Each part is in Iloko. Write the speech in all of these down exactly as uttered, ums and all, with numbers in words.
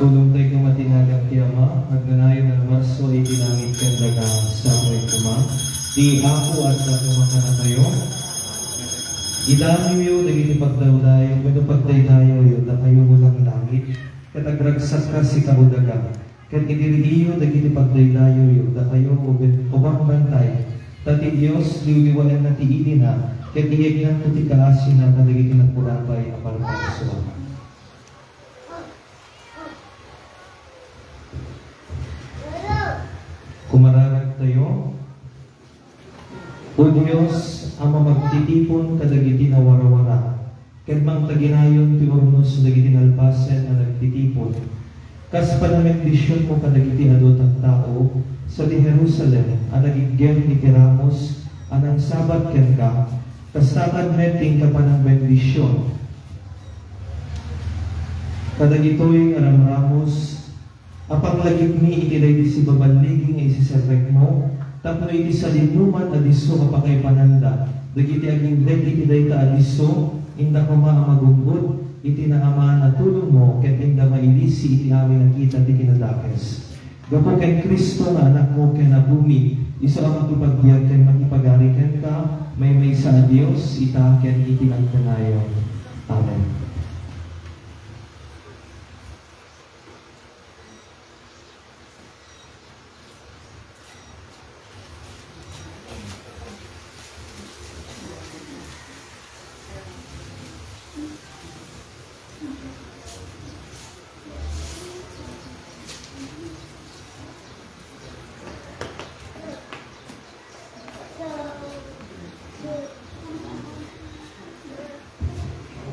Tulong tayo kama ti nagan ti Ama, agnanayon a Marso iti langit ken daga, sapay koma. Ti Apo adda koma kadatayo. Idamewyo dagiti pagdaydayo, wenno pagdaydayoyo, dakayo a langit, ket agragsakka sika a daga, ket idiriiyo dagiti pagdaydayoyo, dakayo a bambantayo, ta ti Dios liwliwaenna ti ilina, ket iyegnanto ti kaasina kadagiti napurapay a palpalsuan. Kumararagtayo. O Dios, Ama a magtitipon kadagiti nawarawara, ket mangtaginayon ti urnos dagiti nalpasen a nagtitipon, kas panabendisionmo kadagiti adu a tattao sadi Jerusalem a nagiggem iti ramos a nangsabad kenka, kasta met ti inka panangbendision kadagitoy nga ramramos a panglagipmi iti daydiay a baballigi nga isiserrekmo, tapno iti sadinoman a disso a pakaipananda dagiti agindeg iti dayta a disso, inda koma a magun-od iti naaman a tulongmo ket inda mailisi iti amin a kita ti kinadakes. Gapu ken Cristo nga Anakmo ken Apomi, isu a makipagbiag ken makipagari kenka, maymaysa a Dios, ita ken iti agkanayon. Amen.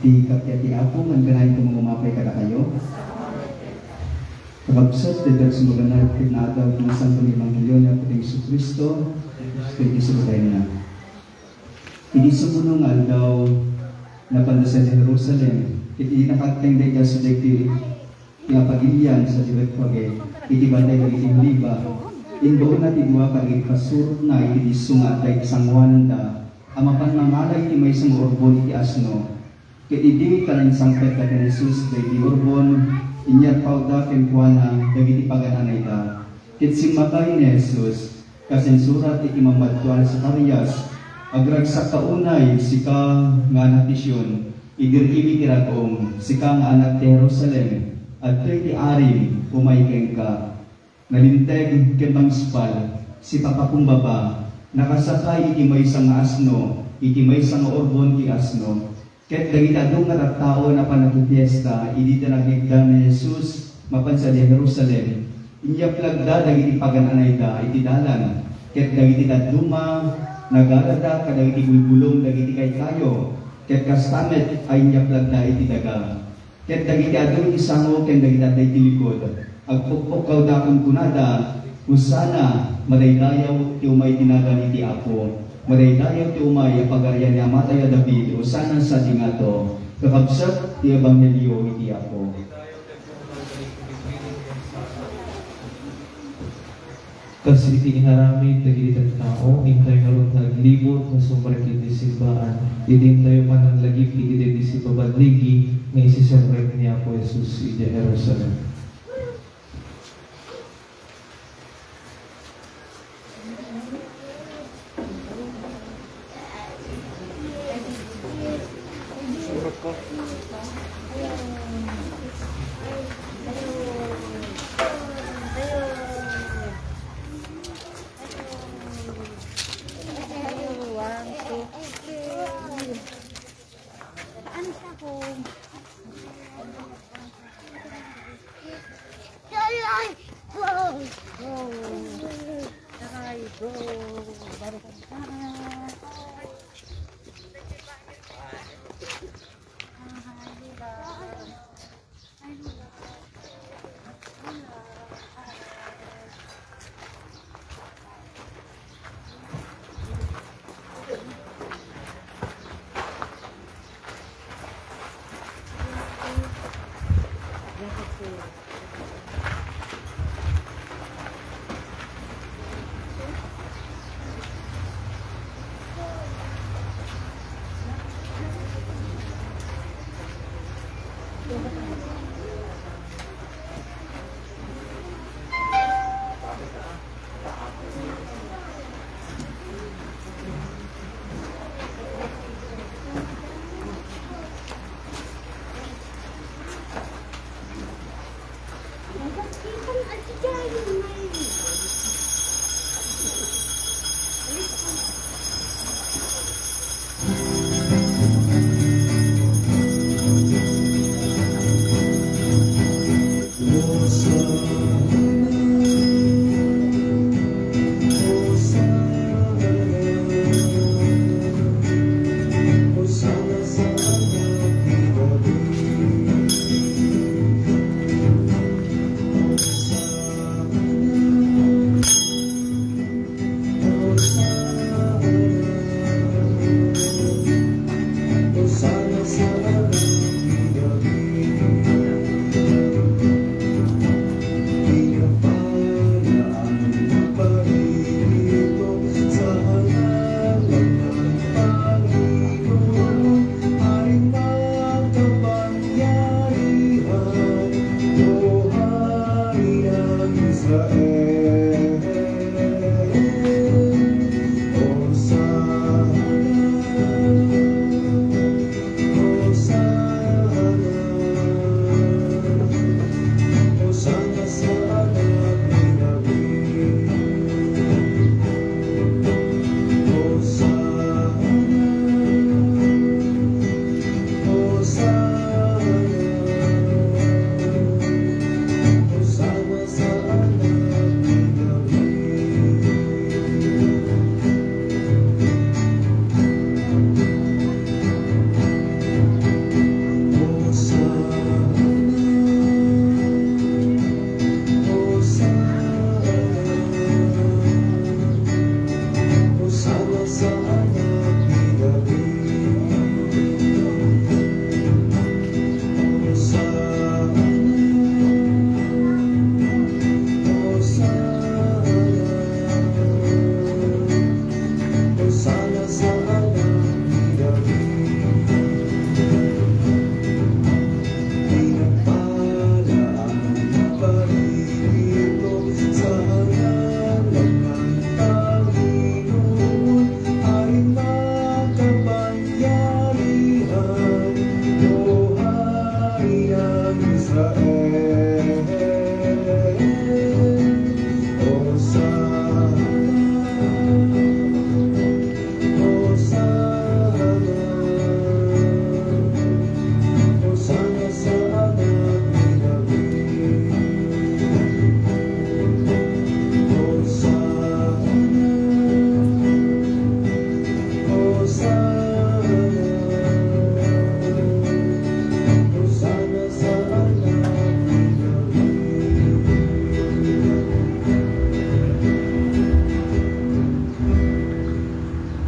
Ti kappia ti Apo, ngan kanayon nga umapay kadakayo. Kakabsat, dayta a sumaganad ket naadaw iti Nasanto nga Ebanghelio ni Apo Jesu-Cristo, ket iti sumaganna. Iti sumuno nga aldaw, napanda sadi Jerusalem, ket idi nakagteng dayta sadi ti ti apagilian sadi Betfage iti Bantay dagiti Oliba. Imbaonna ti dua kadagiti pasurotna iti disso nga adda iti sangoananda a mapan mangala iti maysa nga urbon iti asno. Ket idi kanansangpetda ken Jesus daydi urbon, inyarpawda kenkuana dagiti pagan-anayda. Ket simmakay ni Jesus, kas insurat iti Mammadtuan ni Zacarias, "Agragsakka unay, sika nga anak ti Sion, idiriiwi ti rag-om, sika nga anak ti Jerusalem, adtoy ti arim, umay kenka." Nalinteg ken mangispal, sipapakumbaba, nakasakay iti maysa nga asno, iti maysa nga urbon ti asno. Ket dagiti adu nga tattao a napan nakipiesta idi dida nagigda ni Jesus mapan sadi Jerusalem, inyaplagda dagiti pagan-anayda iti dalan, ket dagiti dadduma nagalada kadagiti bulbulong dagiti kaykayo, ket kasta met a inyaplagda iti daga. Ket dagiti adu iti sango ken dagiti adda iti likud, agpukpukkawda kunkunada, "Hosanna! Madaydayaw ti umay ti nagan iti Apo! Madaydayaw ti umay a pagarian ni amatayo a David! Hosanna sadi ngato!" Kakabsat ti ebanghelio iti Apo. Kas iti inaramid dagiti tattao, intayo ngarud nga aglibut nga sumrek iti simbaan, idi intayo pananglagip iti daydi a baballigi nga isiserrek ni Apo Jesus idiay Jerusalem.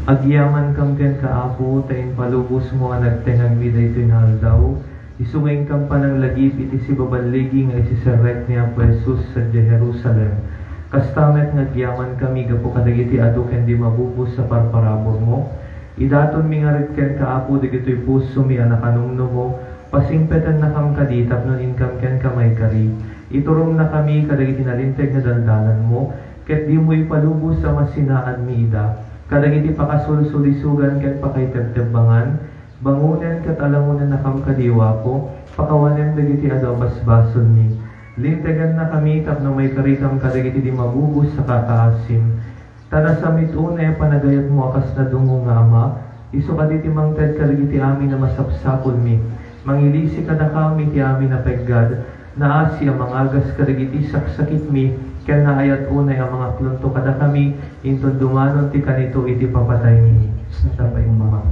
Agyamankam kenka, Apo, ta impalubosmo a nagtengagmi daytoy nga aldaw, isu nga inkam pananglagip iti sibaballigi nga isiserrek ni Apo Jesus sadiay Jerusalem. Kasta met nga agyamankami gapu kadagiti adu ken di mabubos a parparaburmo. Idatonmi ngarud kenka, Apo, dagitoy pusomi a nakanumnumo, pasingpetennakam kadi tapno inkam kenka maikari. Ituromnakami kadagiti nalinteg nga daldalanmo, ket dimo ipalubos a masinaanmi ida. Kadagiti pakasulsulisogan ket pakaitebtebbangan, bangonen ket alangonennakam kadi, Apo, pakawanem dagiti adu a basbasolmi. Lintegennakami tapno maikarikam kadagiti di mabubos a kakaasim. Ta nasamit unay a panagayatmo a kas nadungo nga Ama, isu kadi ti mangted kadagiti amin a masapsapulmi. Mangilisi kadakami ti amin a peggad, naasi a mangagas kadagiti saksakitmi, ken naayat unay a mangaklonto kadakami, inton dumanon ti kanito iti papataymi. Sapay, Ama.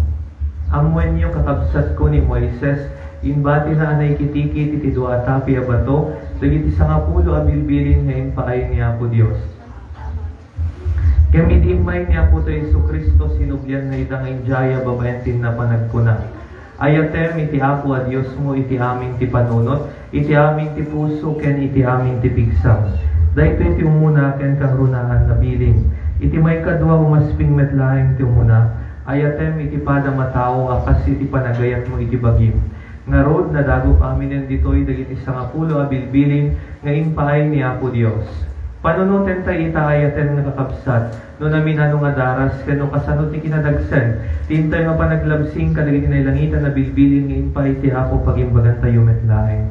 Ammoenyo, kakabsatko, ni Moises, imbatina a naikitikit iti dua a tapi a bato dagiti sangapulo a bilbilin nga impaay ni Apo Dios. Ngem idi immay ni Apotayo Jesu-Cristo, sinublianna ida nga idiay a babaen ti inna panagkuna, "Ayatem iti Apo a Diosmo iti amin ti panunot, iti amin ti puso, ken iti amin ti pigsam." Daytoy ti umuna ken kangrunaan a bilin. Iti maikadua, umasping met laeng ti umuna, "Ayatem iti padam a tao a kas iti panagayatmo iti bagim." Ngarud, nadagup aminen ditoy dagiti sangapulo a bilbilin nga impaay ni Apo Dios. Panunotentayo ita, ayaten nga kakabsat, no naminano nga daras ken no kasano ti kinadagsen ti intayo nga panaglabsing kadagiti nailangitan a bilbilin nga impaay ti Apo, pagimbagantayo met laeng.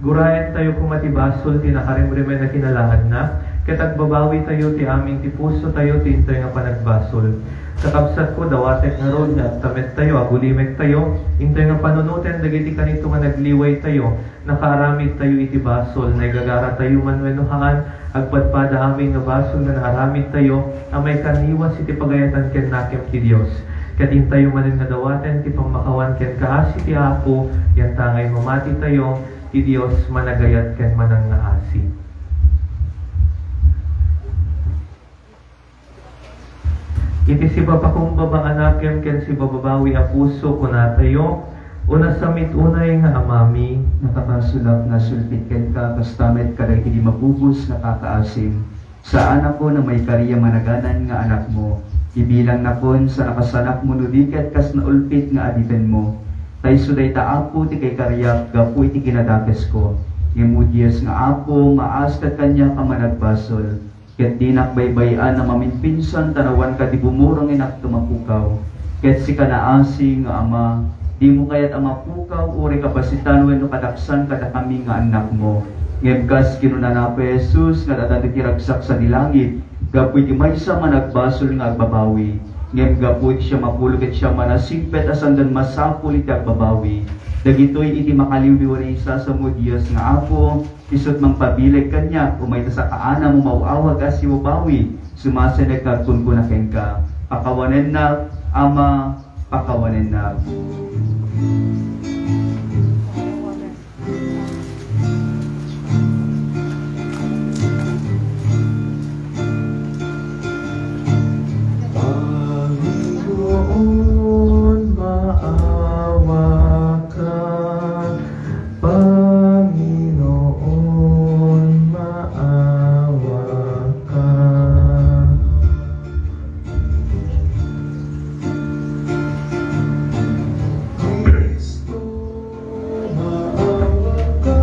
Guraentayo koma ti basol ti nakarimrimen a kinalaadna, ket agbabawitayo ti amin ti pusotayo ti intayo nga panagbasol. Kakabsatko, dawatek ngarud nga agtamettayo, agulimektayo, intoy nga panunoten dagiti kanito nga nagliwaytayo, nakaaramidtayo iti basol, naigagaratayo man wenno haan, agpadpada amin nga basol nga naaramidtayo a maikanliwas iti pagayatan ken nakem ti Dios. Ket intayo manen nga dawaten ti pammakawan ken kaasi ti Apo, yantangay mamatitayo, ti Dios managayat ken manangngaasi. Iti sipapakumbaba a nakem ken sibababawi a puso, kunatayo, "O nasamit unay nga Amami, nakabasolak nga sulpit kenka, kasta met kadagiti mabubos nga kakaasim. Saanakon a maikari a managanan nga anakmo. Ibilangnakonto a nakasanakmo no di ket kas naulpit nga aditenmo. Ta isu dayta, Apo, ti kaikariak gapu iti kinadakesko. Ngem, O Dios nga Apo, maaskat kaniak a managbasol, ket dinak baybay-an a maminpinsan ta nawanka di bumurong nga inakto mapukaw. Ket sika naasi nga Ama, dimo kayat a mapukaw uray kabasitan wenno kadaksan kadakami nga annakmo. Ngem kas kinuna ni Apo Jesus nga adda ti ragsak sadi langit, gapu iti maysa a managbasol nga agbabawi, ngem gapu iti siam a pulo ket siam a nasingpet a saandan masapul iti agbabawi. Dagitoy iti makaliwliwanayo a isasamo, Dios nga Apo, isu't mangpabileg kaniak, umay ta sakaanam a maw-awag a sibabawi, sumasennek nga agkunkuna kenka, pakawanennak, Ama, pakawanennak. Panginoon, maawa ka. Panginoon, maawa ka. Kristo, maawa ka.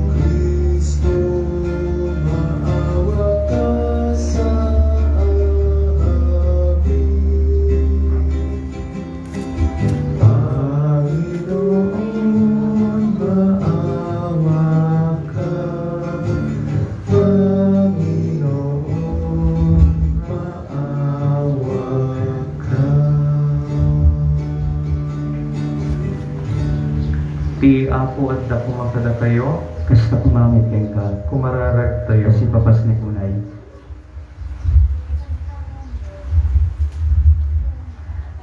Kristo, maawa ka sa amin. Panginoon, maawa ka. Panginoon, maawa ka. Ti Apo adda koma kadatayo. Kasta koma met kenka. Kumararagtayo. Kas ipapasnek unay.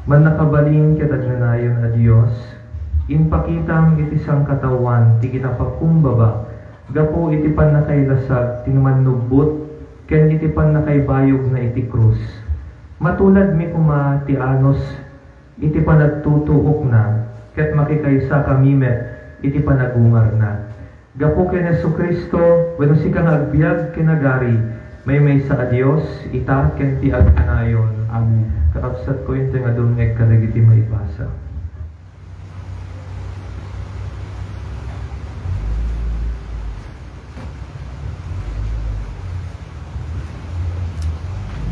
Mannakabalin ket agnanayon a Dios, impakitam iti sangkataoan ti kinapakumbaba gapu iti pannakailasag ti mannubot ken iti pannakaibayogna iti krus. Matuladmi koma ti anus iti panagtutuokna, ket makikaysakami met iti panagungarna. Gapu ken Jesu-Cristo, wenno sika nga agbiag ken agari, maymaysa a Dios, ita ken ti agnanayon. Amen. Kakabsatko, intoy nga dumngeg kadagiti maibasa.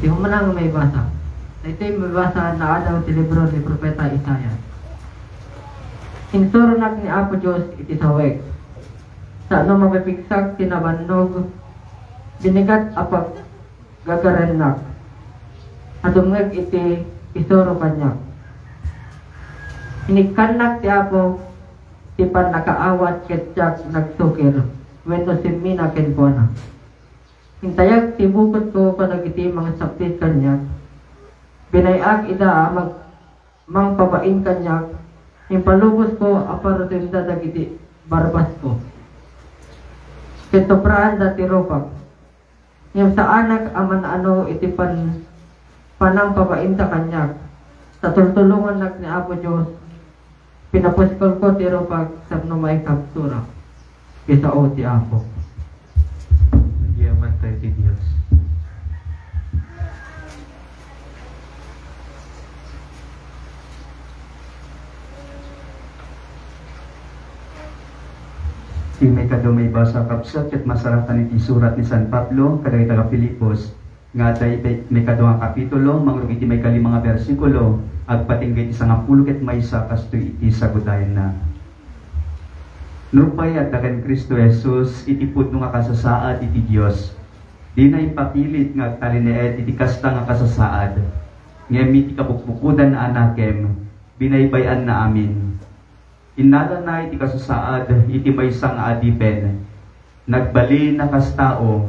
Ti umuna nga maibasa. Daytoy maibasa naadaw ti libro ni Profeta Isaias. Insuronak ni Apo Dios iti sawek. Saan no mapipigsak ti nabannog, binigat a paggagarennak a dumngeg iti isuro kaniak. Inikkannak ti Apo ti pannakaawat ket diak nagsukir wenno simmina kenkuana. Intayag ti bukotko kadagiti mangisaplit kaniak. Binay-ak ida a mag-, mangpabain kaniak. Impalubosko a parutenda dagiti barbasko. Ket tupraanda ti rupak. Ngem saanak a man-ano iti pan-, panangpabainda kaniak, ta tultulongannak ni Apo Dios. Pinapuskolko ti rupak tapno maikabsurak. Ti sao ti Apo. Agyaman tayo ti Dios. Ti maikadua maibasa, kabsat, ket masarakan iti surat ni San Pablo kadagiti taga-Filipos, nga adda iti maikadua nga kapitulo, mangrugi iti maikalima nga bersikulo, agpatingga iti sangapulo ket maysa, kastoy iti sagutayanna. Nupay adda ken Cristo Jesus iti pudno nga kasasaad iti Dios, dina ipapilit nga agtalinaed iti kasta nga kasasaad, ngem iti kabukbukodan a anakem, binaybay-anna amin. Innalana iti kasasaad iti maysa nga adipen. Nagbalin a kas tao,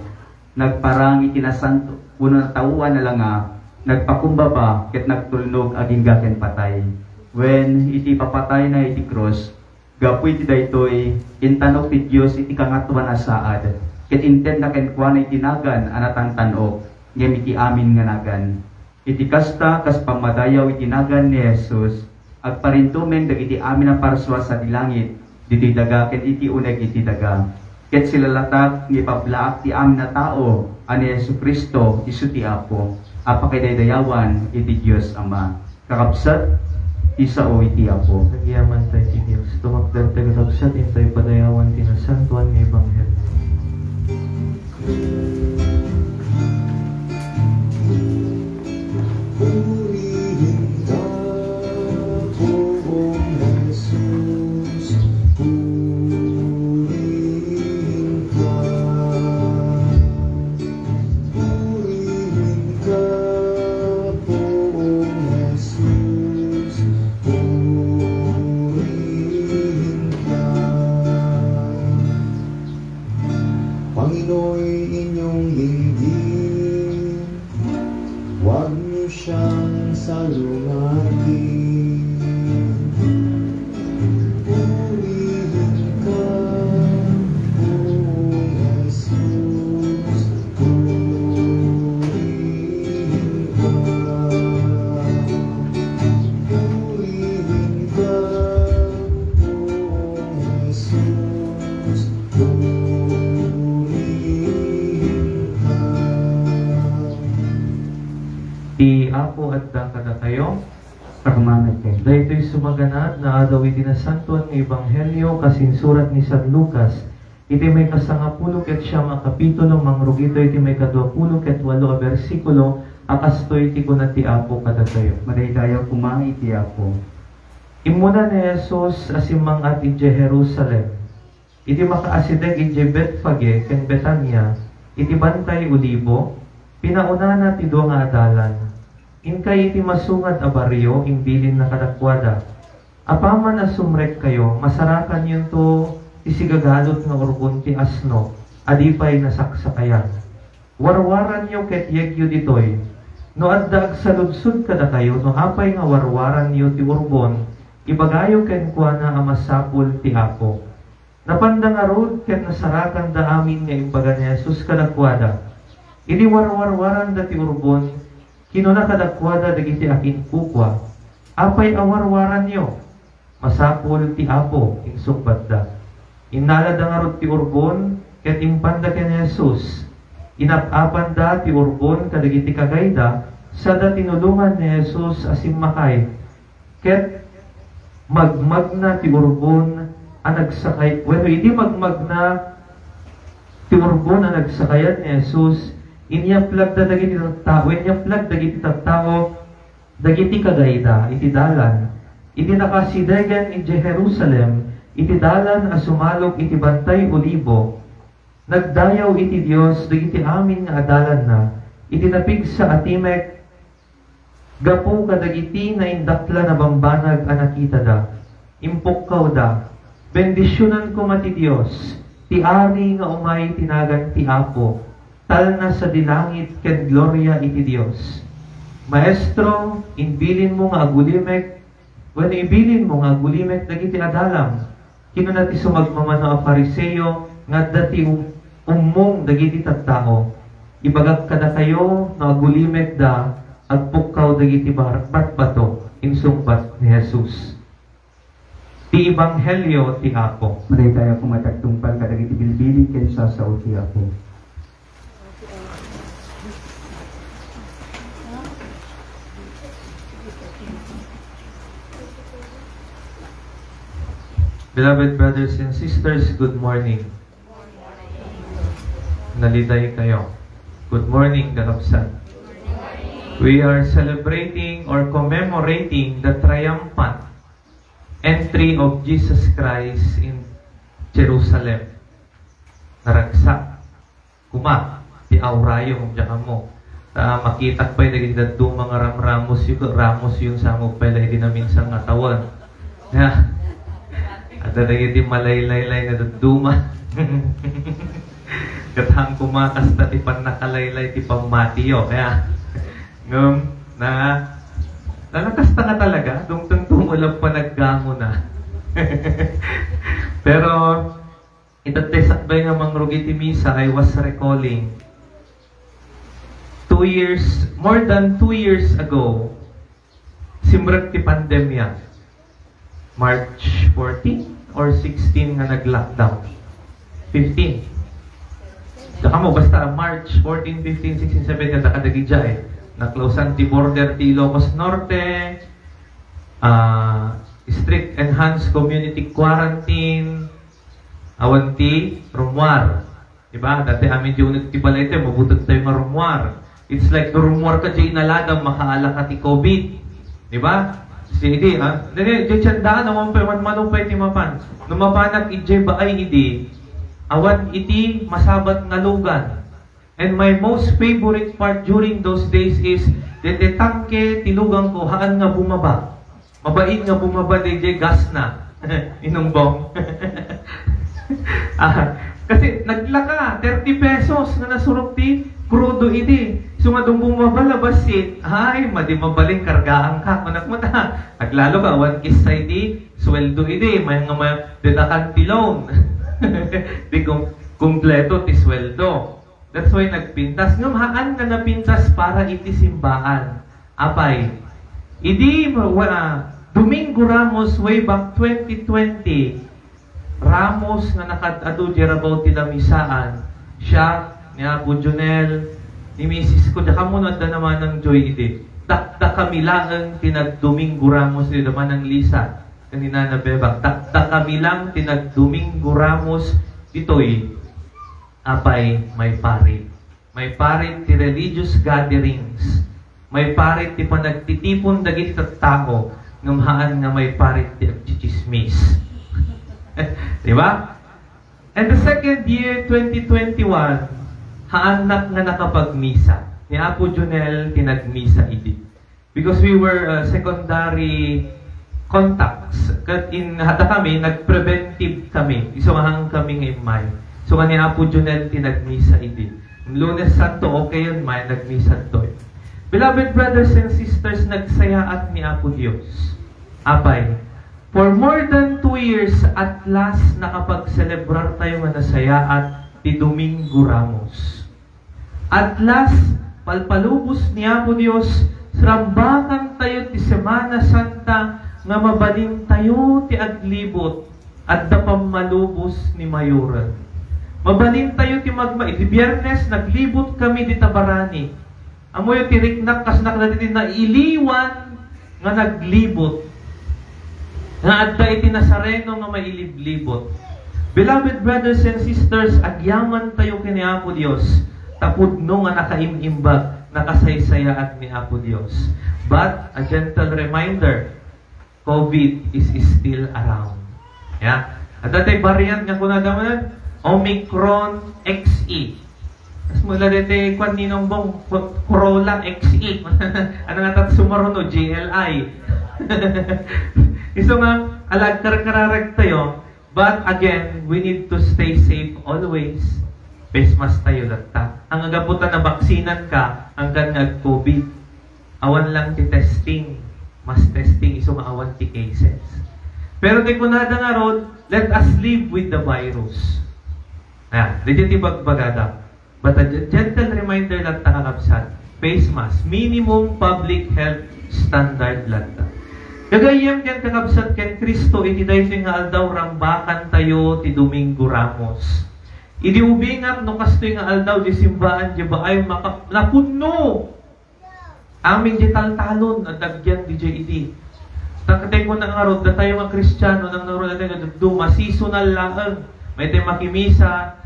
nagparang iti nasanto, wenno nataoan a langa, nagpakumbaba ket nagtulnog agingga ken patay. Wen, iti ipapatayna iti krus, gapu iti daytoy, intan-ok ti Dios iti Kangatoan a Saad, ket intedna kenkuana iti nagan a natantan-ok, ngem iti amin nga nagan. Iti kasta, kas pammadayaw iti nagan ni Jesus, agparintumeng dagiti amin a parsua sadi langit, ditoy daga ken iti uneg iti daga. Ket silalatak nga ipablaak ti amin a tao a ni Jesu-Cristo isu ti Apo a pakidaydayawan iti Dios Ama. Kakabsat, ti sao iti Apo. Agyaman tayo ti Dios. Tumakder Dagiti kabsat, intoy padayawan ti nasantoan nga ebanghelio. Purienka, Poong Jesus, purienka. Purienka, Poong Jesus, purienka. Panginoy inyong linggin, huwag niyo siyang salungatin. Purienka, Poong Jesus, purienka. Purienka, Poong Jesus, purienka. Ti Apo adda kadatayo. Agmanagkayo. Daytoy sumaganad nga adaw iti nasantoan nga ebanghelio kas insurat ni San Lucas, iti maikasangapulo ket siam a kapitulo, mangrugito iti maikaduapulo ket walo a bersikulo, a kastoy ti kuna ti Apo kadatayo. Madaydayaw koma iti Apo. Immuna ni Jesus a simmang-at idiay Jerusalem. Iti makaasideg idiay Betfage ken Betania, iti Bantay Olibo, pinaunana ti dua nga adalan. Inkay iti masungad a barrio, imbilinna kadakuada, "Apaman a sumrekkayo, masarakanyonto ti sigagalud nga urbon ti asno a di pay nasaksakayan. Warwaranyo ket yegyo ditoy. No adda agsaludsod kadakayo no apay nga warwaranyo ti urbon, ibagayo kenkuana a masapul ti Apo." Napanda ngarud ket nasarakanda amin nga imbaga ni Jesus kadakuada. Idi warwarwaranda ti urbon, kinuna kadakuada dagiti akinkukua, "Apay a warwaranyo?" "Masapul ti Apo," insungbatda. Innalada ngarud ti urbon ket impanda ken ni Jesus. Inap-apanda ti urbon kadagiti kagayda, sada tinulongan ni Jesus a simmakay. Ket magmagna ti urbon a nagsakay-, wenno idi magmagna ti urbon a nagsakayan ni Jesus, inyaplagda dagiti tattao, inyaplag dagiti tattao dagiti kagayda iti dalan. Iti nakasidegen idiay Jerusalem, iti dalan a sumalok iti Bantay Olibo, nagdayaw iti Dios dagiti amin nga adalanna iti napigsa a timek. Gapu kadagiti naindaklan a bambanag a nakitada, impukkawda, "Bendisionan koma ti Dios, ti Ari nga umay ti nagan ti Apo, talna sadi langit ken gloria iti Dios." "Maestro, imbilinmo nga agulimek, wenno ibilinmo nga agulimek dagiti adalam?" Kinuna ti sumagmamano a Fariseo nga adda ti um-, ummong dagiti tattao, "Ibagak kadakayo, no agulimekda, agpukkaw dagiti bar-, batbato," insungbat ni Jesus. Ti Ebanghelio ti Apo. Madaydayaw koma ti agtungpal kadagiti bilbilit ken sasao ti Apo. Beloved brothers and sisters, good morning. Naliday kayo. Good morning, kakabsat. We are celebrating or commemorating the triumphant entry of Jesus Christ in Jerusalem. Naragsak. Kuma, ti aurayo, diak ammo. Ta makitak pay dagiti dadduma nga ramramosyo, ket ramosyo, samok pay la idi naminsan nga tawen. Ya. Adda dagiti malaylaylay nga dadduma. Ket han kuma kasta ti pannakalaylay ti pammatiyo. Ya. Ngem, na, nalakasta nga talaga, dungteng tumulab pa naggango na. Pero, itatta sakbay nga mangrugi ti misa, I was recalling, two years, more than two years ago, simrek ti pandemya. March fourteen or sixteen nga nag-lockdown? Fifteen. Diak ammo, basta March fourteen, fifteen, sixteen, seventeen, adda kadagidiay. Naklausan ti border ti Ilocos Norte, ah, strict enhanced community quarantine, Awan ti rummuar. Di ba? Dati amin ti uneg ti balay tayo, mabutegtayo nga rummuar. It's like no rummuar ka diay inalada, makaala ka ti COVID. Di ba? Si idi, ah, dali, diay tiendaan, awan pay, manmano pay ti mapan. No mapanak idiay baay idi, awan iti masabat nga lugan. And my most favorite part during those days is, deti tangke ti luganko, haan nga bumaba. Mabain nga bumaba daydiay gas na. Inungbong. Ah, kasi naglaka, thirty pesos nga nasurok ti krudo idi. So nga dun bumaba la bassit, ay, madi mabalin kargaan ka. Kunak mo ta, aglalo ka, awan kissa idi, sweldo idi, may nga may dedakan ti loan. Di kum-, kumpleto ti sweldo. That's why nagpintas. Ngem haan nga napintas para iti simbaan. Apay, idi, ah, Domingo Ramos way back twenty twenty, Ramos nga nakad-adu diay rabaw ti lamisaan, siak, ni Apo Jonel, ni misis ko, diak ammo no adda ni Manang Joy idi. Dakdakami laeng ti nag-Domingo Ramos idi, da Manang Lisa, ken ni Nana Bebang. Dakdakami lang ti nag-Domingo Ramos ditoy. Apay, maiparit. Maiparit ti religious gatherings. Maiparit ti panagtitipon dagiti tattao, ngem haan nga maiparit ti agtsitsismis. Di ba? And the second year, twenty twenty-one, haannak nga nakapagmisa. Ni Apo Jonel ti nagmisa idi. Because we were, uh, secondary contacts. Ket in, hada kami, nag-preventive kami. Isu nga haan kami nga immay. So, nga ni Apo Jonel ti nagmisa idi. Lunes Santo, okay yun, may nagmisa toy. Beloved brothers and sisters, nagsayaat ni Apo Dios. Apay, for more than two years, at last, nakapagselebrar tayo nga nasayaat ti Domingo Ramos. At last, palpalubos ni Apo Dios, rambakantayo ti Semana Santa nga mabalintayo ti aglibot. Adda pammalubos ni Mayoren. Mabalintayo ti magma-, idi Biyernes, naglibot kami di Tabarani. Ammoyo ti riknak, kasnak dagiti nailiwan nga naglibot, nga adda iti Nazareno nga mailiblibot. Beloved brothers and sisters, agyamantayo ken ni Apo Dios, ta pudno nga nakaim-imbag, nakasaysayaat ni Apo Dios. But, a gentle reminder, COVID is still around. Ya. Adda tay variant nga kunada man, Omicron X E. Kas mo la dete kuan Ninong Bong, Corolla X E. Ano nga tat sumaruno, G L I. Isu nga, alagkarkararag tayo, but again, we need to stay safe always. Face mask tayo latta. Ang agaputan na baksinan ka, hanggang nga COVID. Awan lang ti testing, mass testing, isu nga awan ti cases. Pero ti kunada ngarud, let us live with the virus. Ah, daytoy ti bagbagada. But a gen-, gentle reminder latta, kakabsat, face mask, minimum public health standard latta. Gagayyem ken kakabsat ken Cristo, iti daytoy nga aldaw, rambakantayo ti Domingo Ramos. Idi ubingak no kastoy nga aldaw, di simbaan, di baay, maka-, napunno. Amin di taltalon a dagyan di J D. Takdek mo na ngarud, datayo nga Kristiano, nang ngarud datayo nga dumaduma, seasonal laeng. May tayo makimisa,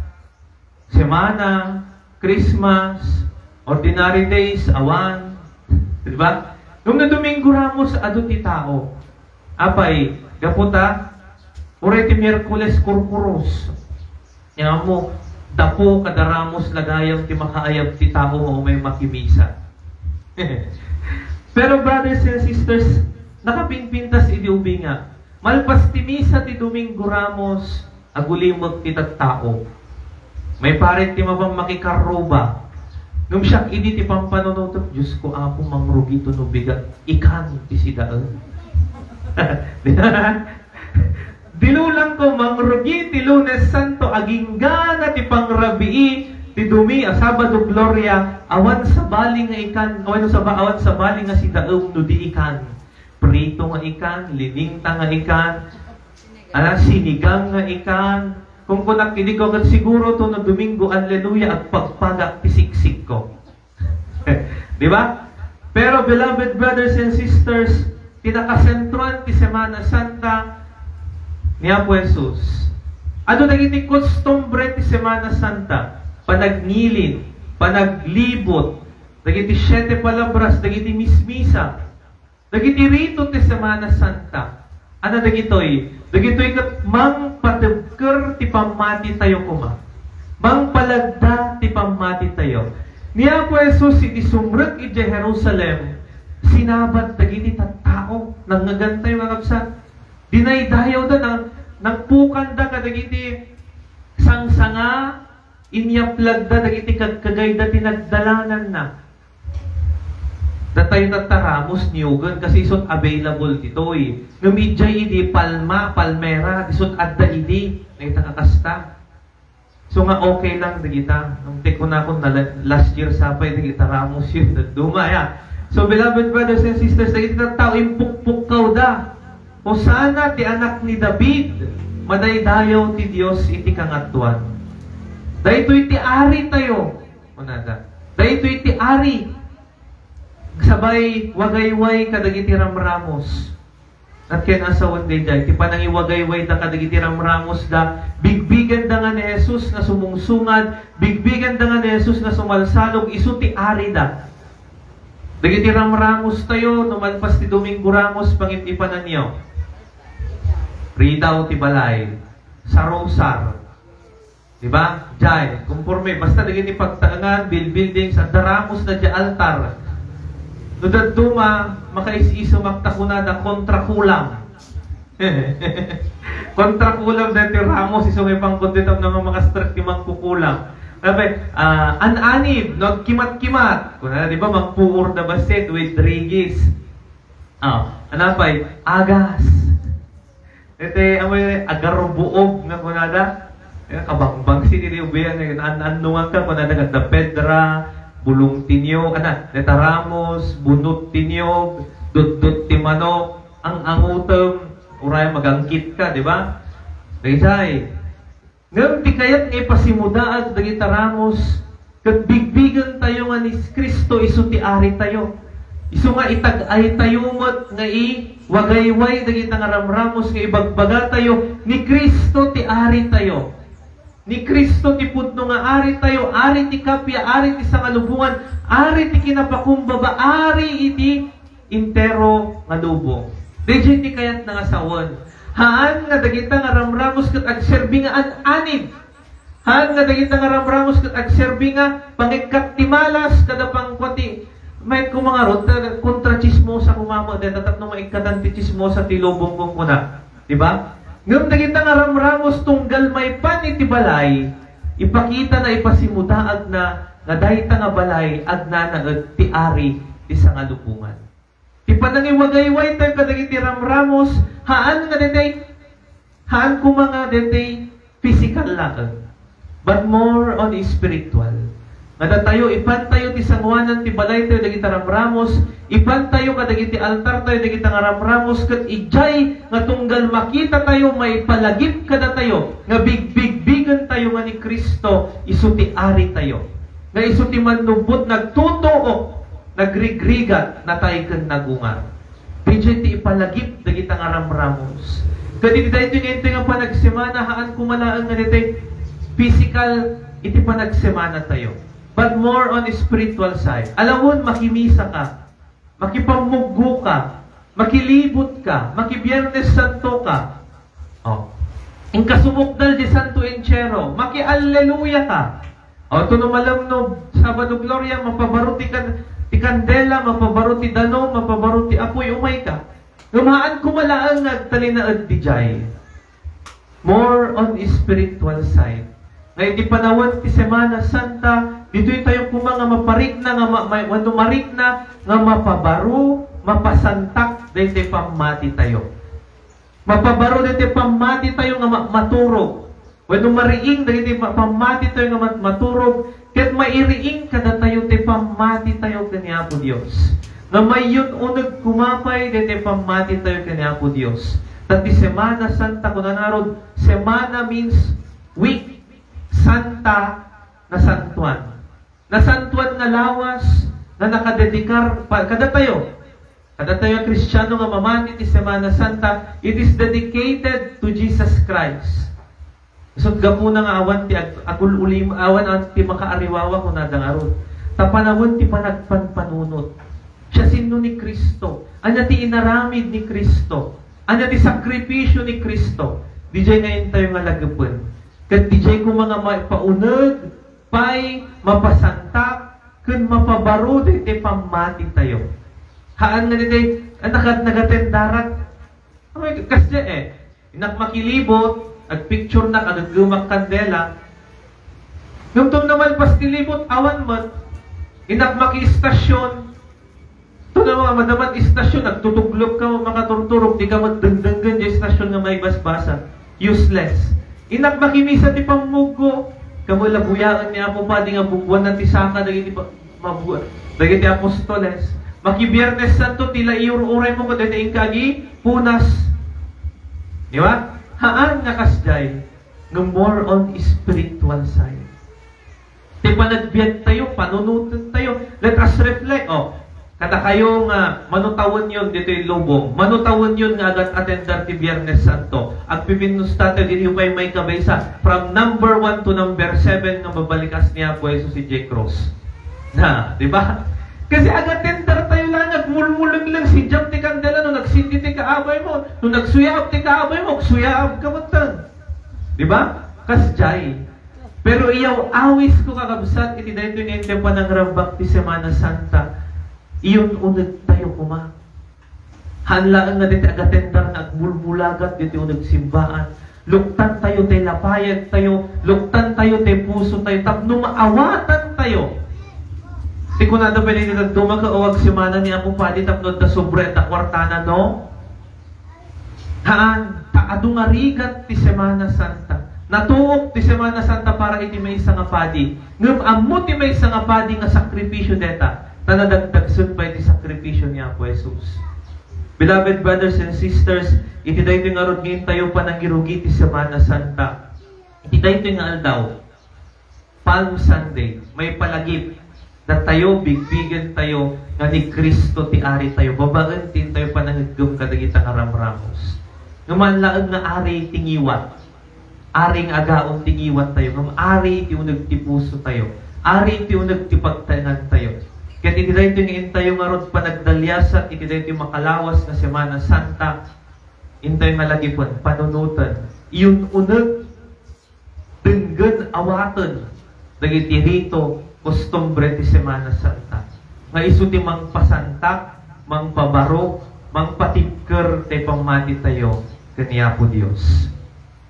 Semana, Christmas, ordinary days, awan. Di ba? Nung na Domingo Ramos, adu ti tao. Apay, gapu ta, uray ti Miyerkules, kurkuros. Nga mo, dapo kada Ramos la gayam ti makaayab ti tao nga umay makimisa. Pero brothers and sisters, nakapinpintas idi ubingak. Malpas ti misa ti Domingo Ramos, agulimek ti tattao. Maiparit ti mapan makikarruba. Ngem siak idi ti pampanunotek, Diosko, Apo, mangrugi to no bigat, ikan ti sidaen. Dilulangko, mangrugi ti Lunes Santo, aginggana ti pangrabii ti dumi a Sabado Gloria, awan sabali nga ikan, awan saba-, awan sabali nga sidaem no di ikan. Prito nga ikan, lininta nga ikan, ah, sinigang nga ikan. Kung kunak idi ko, ket siguro to no Domingo, Alleluia, agpagpagak ti siksikko. Di ba? Pero, beloved brothers and sisters, ti nakasentroan ti Semana Santa ni Apo Jesus, Adu dagiti kostumbre ti Semana Santa, panagnilin, panaglibot, dagiti siete palabras, dagiti mismisa, dagiti rito ti Semana Santa. Ania dagitoy? Dagitoy ket mangpatebker ti pammatitayo koma. Mangpalagda ti pammatitayo. Ni Apo Jesus iti sumrek idiay Jerusalem, sinabat dagiti tattao. Nangngegantayo, kakabsat. Dinaydayawda, nang-, nangpukanda kadagiti sangsanga, inyaplagda dagiti kagkagayda ti nagdalananna. Datayo tatta Ramos, niyogen, kasi isun available ditoy. Ngem idiay idi Palma, Palmera, isun adda idi, dayta kakasta. So nga okay lang dagita. Nung ti kunakon na la-, last year sapay dagita Ramos yun, dadduma ya. So beloved brothers and sisters, dagiti tattao impukpukkawda. Hosanna ti anak ni David, madaydayaw ti Dios iti kangatoan. Daytoy ti ari tayo, kunada. Daytoy ti ari. Sabay wagayway kadagiti ramramos. Ket ken asawen daydiay, ti panangiwagaywayda kadagiti ramramosda, bigbigenda nga ni Jesus nga sumungsungad, bigbigenda nga ni Jesus nga sumalsalog, isu ti arida. Dagiti ramramos tayo, no malpas ti Domingo Ramos, pangipipananyo. Ridaw ti balay, sarusar, Di ba? Jay, konforme, basta dagiti pagtaengan, buildings, adda ramosda diay altar. No dadduma, makaisisumak ta kunada, kontra kulang. Kontra kulang daytoy ramos, isu nga ipangkuditam nga makastrek ti mangkukulang. Sabi, ah, an-anib, no agkimat-kimat. Kunada, di ba, mangpuor da bassit with rigis. Ah, ania pay? Agas. Iti, amoy, agarbuob nga kunada. Eh, kabangbangsit iti ubian, eh, an-, annongan ka, kunada, nga da pedra, bulong ti niyog, ana, deta ramos, bunot ti niyog, dutdot ti manok, ang-angutem, uray magangkit ka, di ba? Daydiay. Ngem ti kayat nga ipasimudaag dagita ramos ket bigbigentayo nga ni Cristo isu ti Aritayo. Isu nga itag-aytayo met nga iwagayway dagita nga ramramos nga ibagbagatayo ni Cristo ti Aritayo. Ni Cristo ti pudno nga Aritayo, Ari ti kappia, Ari ti sangalubongan, Ari ti kinapakumbaba, Ari iti entero nga lubong. Daydiay ti kayatna nga sawen. Haan nga dagita nga ramramos ket agserbi nga an-anib. Haan nga dagita nga ramramos ket agserbi nga pangikkat ti malas kada pangkuan ti, mayat koma ngarud, ta-, kontra-tsismosa koma met dayta tapno maikkatan ti tsismosa ti lubong, kunkuna. Di ba? Ngem dagita nga ramramos tunggal maipan iti balay, ipakitana, ipasimudaagna nga dayta nga balay agnana ket ti Ari ti sangalubongan. Ti panangiwagayway tayo kadagiti ramramos, haan nga daytoy, haan koma nga daytoy physical laeng, but more on spiritual. Nga datayo, ipantayo ti sanguanan ti balaytayo dagita ramramos, ipantayo kadagiti altartayo dagita nga ramramos, ket idiay nga tunggal makitatayo, maipalagip kadatayo nga bigbigbigentayo nga ni Cristo isu ti Aritayo, nga isu ti mannubbot, nagtutuok, nagrigrigat, natay ken nagungar. Daydiay ti ipalagip dagita nga ramramos. Ket iti daytoy nga intoy nga panagsemana, haan koma laeng nga daytoy physical iti panagsemanatayo, but more on spiritual side. Alawen, makimisa ka, makipammuggo ka, makilibot ka, makibiernes santo ka. Oh. Inka sumukdal di Santo Entierro, makialleluya ka. O, tuno malam no Sabado Gloria, mapabaro ti kan-, ti kandela, mapabaro ti danum, mapabaro ti apoy, umay ka. Ngem haan koma laeng nga agtalinaed didiay. More on spiritual side. Nga iti panawen ti Semana Santa, ditoy tayo koma nga maparikna nga ma-, ma-, wenno marikna nga mapabaro, mapasantak daytoy pammati tayo. Mapabaro daytoy pammati tayo nga ma-, maturog. Wenno mariing dagiti ma-, pammati tayo nga mat-, maturog, ket mairiing kadatayo ti pammati tayo ken ni Apo Dios. Nga mayun-uneg koma pay daytoy pammati tayo ken ni Apo Dios. Ta ti Semana Santa, kunana ngarud, semana means week, santa, nasantuan. Nasantuan nga lawas nga nakadedikar pa-, kadatayo. Kadatayo a Kristiano nga mamati ti Semana Santa, it is dedicated to Jesus Christ. Isut' gapuna nga awan ti ag-, agul-ulim, awan, awan ti makaariwawa, kunada ngarud. Ta panawen ti panagpanpanunot. Siasino ni Cristo? Ania ti inaramid ni Cristo? Ania ti sakripisio ni Cristo? Didiay nga intayo nga lagepen. Ket didiay koma nga maipauneg pay, mapasantak, ken mapabaro daytoy pammatitayo. Haan nga daytoy, ah, naga-, nagatendarak. Ay, kasdiay, eh. Innak makilibot, agpicturenak, ageggemak kandela. Ngem no namalpas ti libot, awan met. Innak makiistasyon. Ito na nga, madama ti istasyon, agtutuglop ka, makaturturog, dika met dengdenggen diay istasyon nga maibasbasa. Useless. Innak makimisa ti pammuggo, kamo labuyaen ni Apo Padi nga bugwanna ti saka dagiti pa-, mabuat. Dagiti apostoles. Makibiernes Santo, ti la iur-uraymo ket dayta inka agipunas. Di ba? Haan nga kasdiay, nga more on spiritual side. Ti panagbiagtayo, panunotentayo. Let us reflect. Oh, kadakayo nga mano tawenyon ditoy lubong, mano tawenyon nga agat-atender ti Biernes Santo. Agpipinnusta tayo, ditoy pay maikabaysa. From number one to number seven nga mabalikas ni Apo Jesus idiay krus. Na, di ba? Kasi agatender tayo lang, agmulmuleng lang, sidiam ti kandela, no nagsindi ti kaabay mo, no nagsuyaab ti kaabay mo, agsuyaab ka met. Di ba? Kasdiay. Pero iyaw-awisko, kakabsat, iti daytoy nga intoy panangrambak ti Semana Santa, iyun-uneg tayo koma. Haan laeng nga daytoy agatender nga agmulmulagat ditoy uneg simbaan. Luktan tayo tay lapayag tayo, luktan tayo tay puso tayo, tapno maawatan tayo. Ti kunada pay daytoy, dadduma ket awag semana ni Apo Padi tapno adda sobre, adda kuartana, no? Haan, ta adu nga rigat ti Semana Santa. Natuok ti Semana Santa para iti maysa nga padi. Ngem ammo ti maysa nga padi nga sakripisio dayta, ta nadagdagsen pay ti sakripisio ni Apo Jesus. Beloved brothers and sisters, iti daytoy ngarud nga intayo panangirugi ti Semana Santa, iti daytoy nga aldaw, Palm Sunday, maipalagip, datayo, bigbigen tayo nga ni Cristo ti Ari tayo, babaen ti intayo panangeggem kadagita nga ramramos. Ngem haan laeng nga ari ti ngiwat, ari nga agaon ti ngiwat tayo, ngem ari ti uneg ti puso tayo, ari ti uneg ti pagtaengan tayo. Ket iti daytoy nga intayo ngarud panagdaliasat iti daytoy makalawas nga Semana Santa, intayo nga lagipen, panunoten, iyun-uneg, denggen, awaten dagiti rito, kostumbre ti Semana Santa, nga isu ti mangpasantak, mangpabaro, mangpatibker ti pammati tayo ken ni Apo Dios.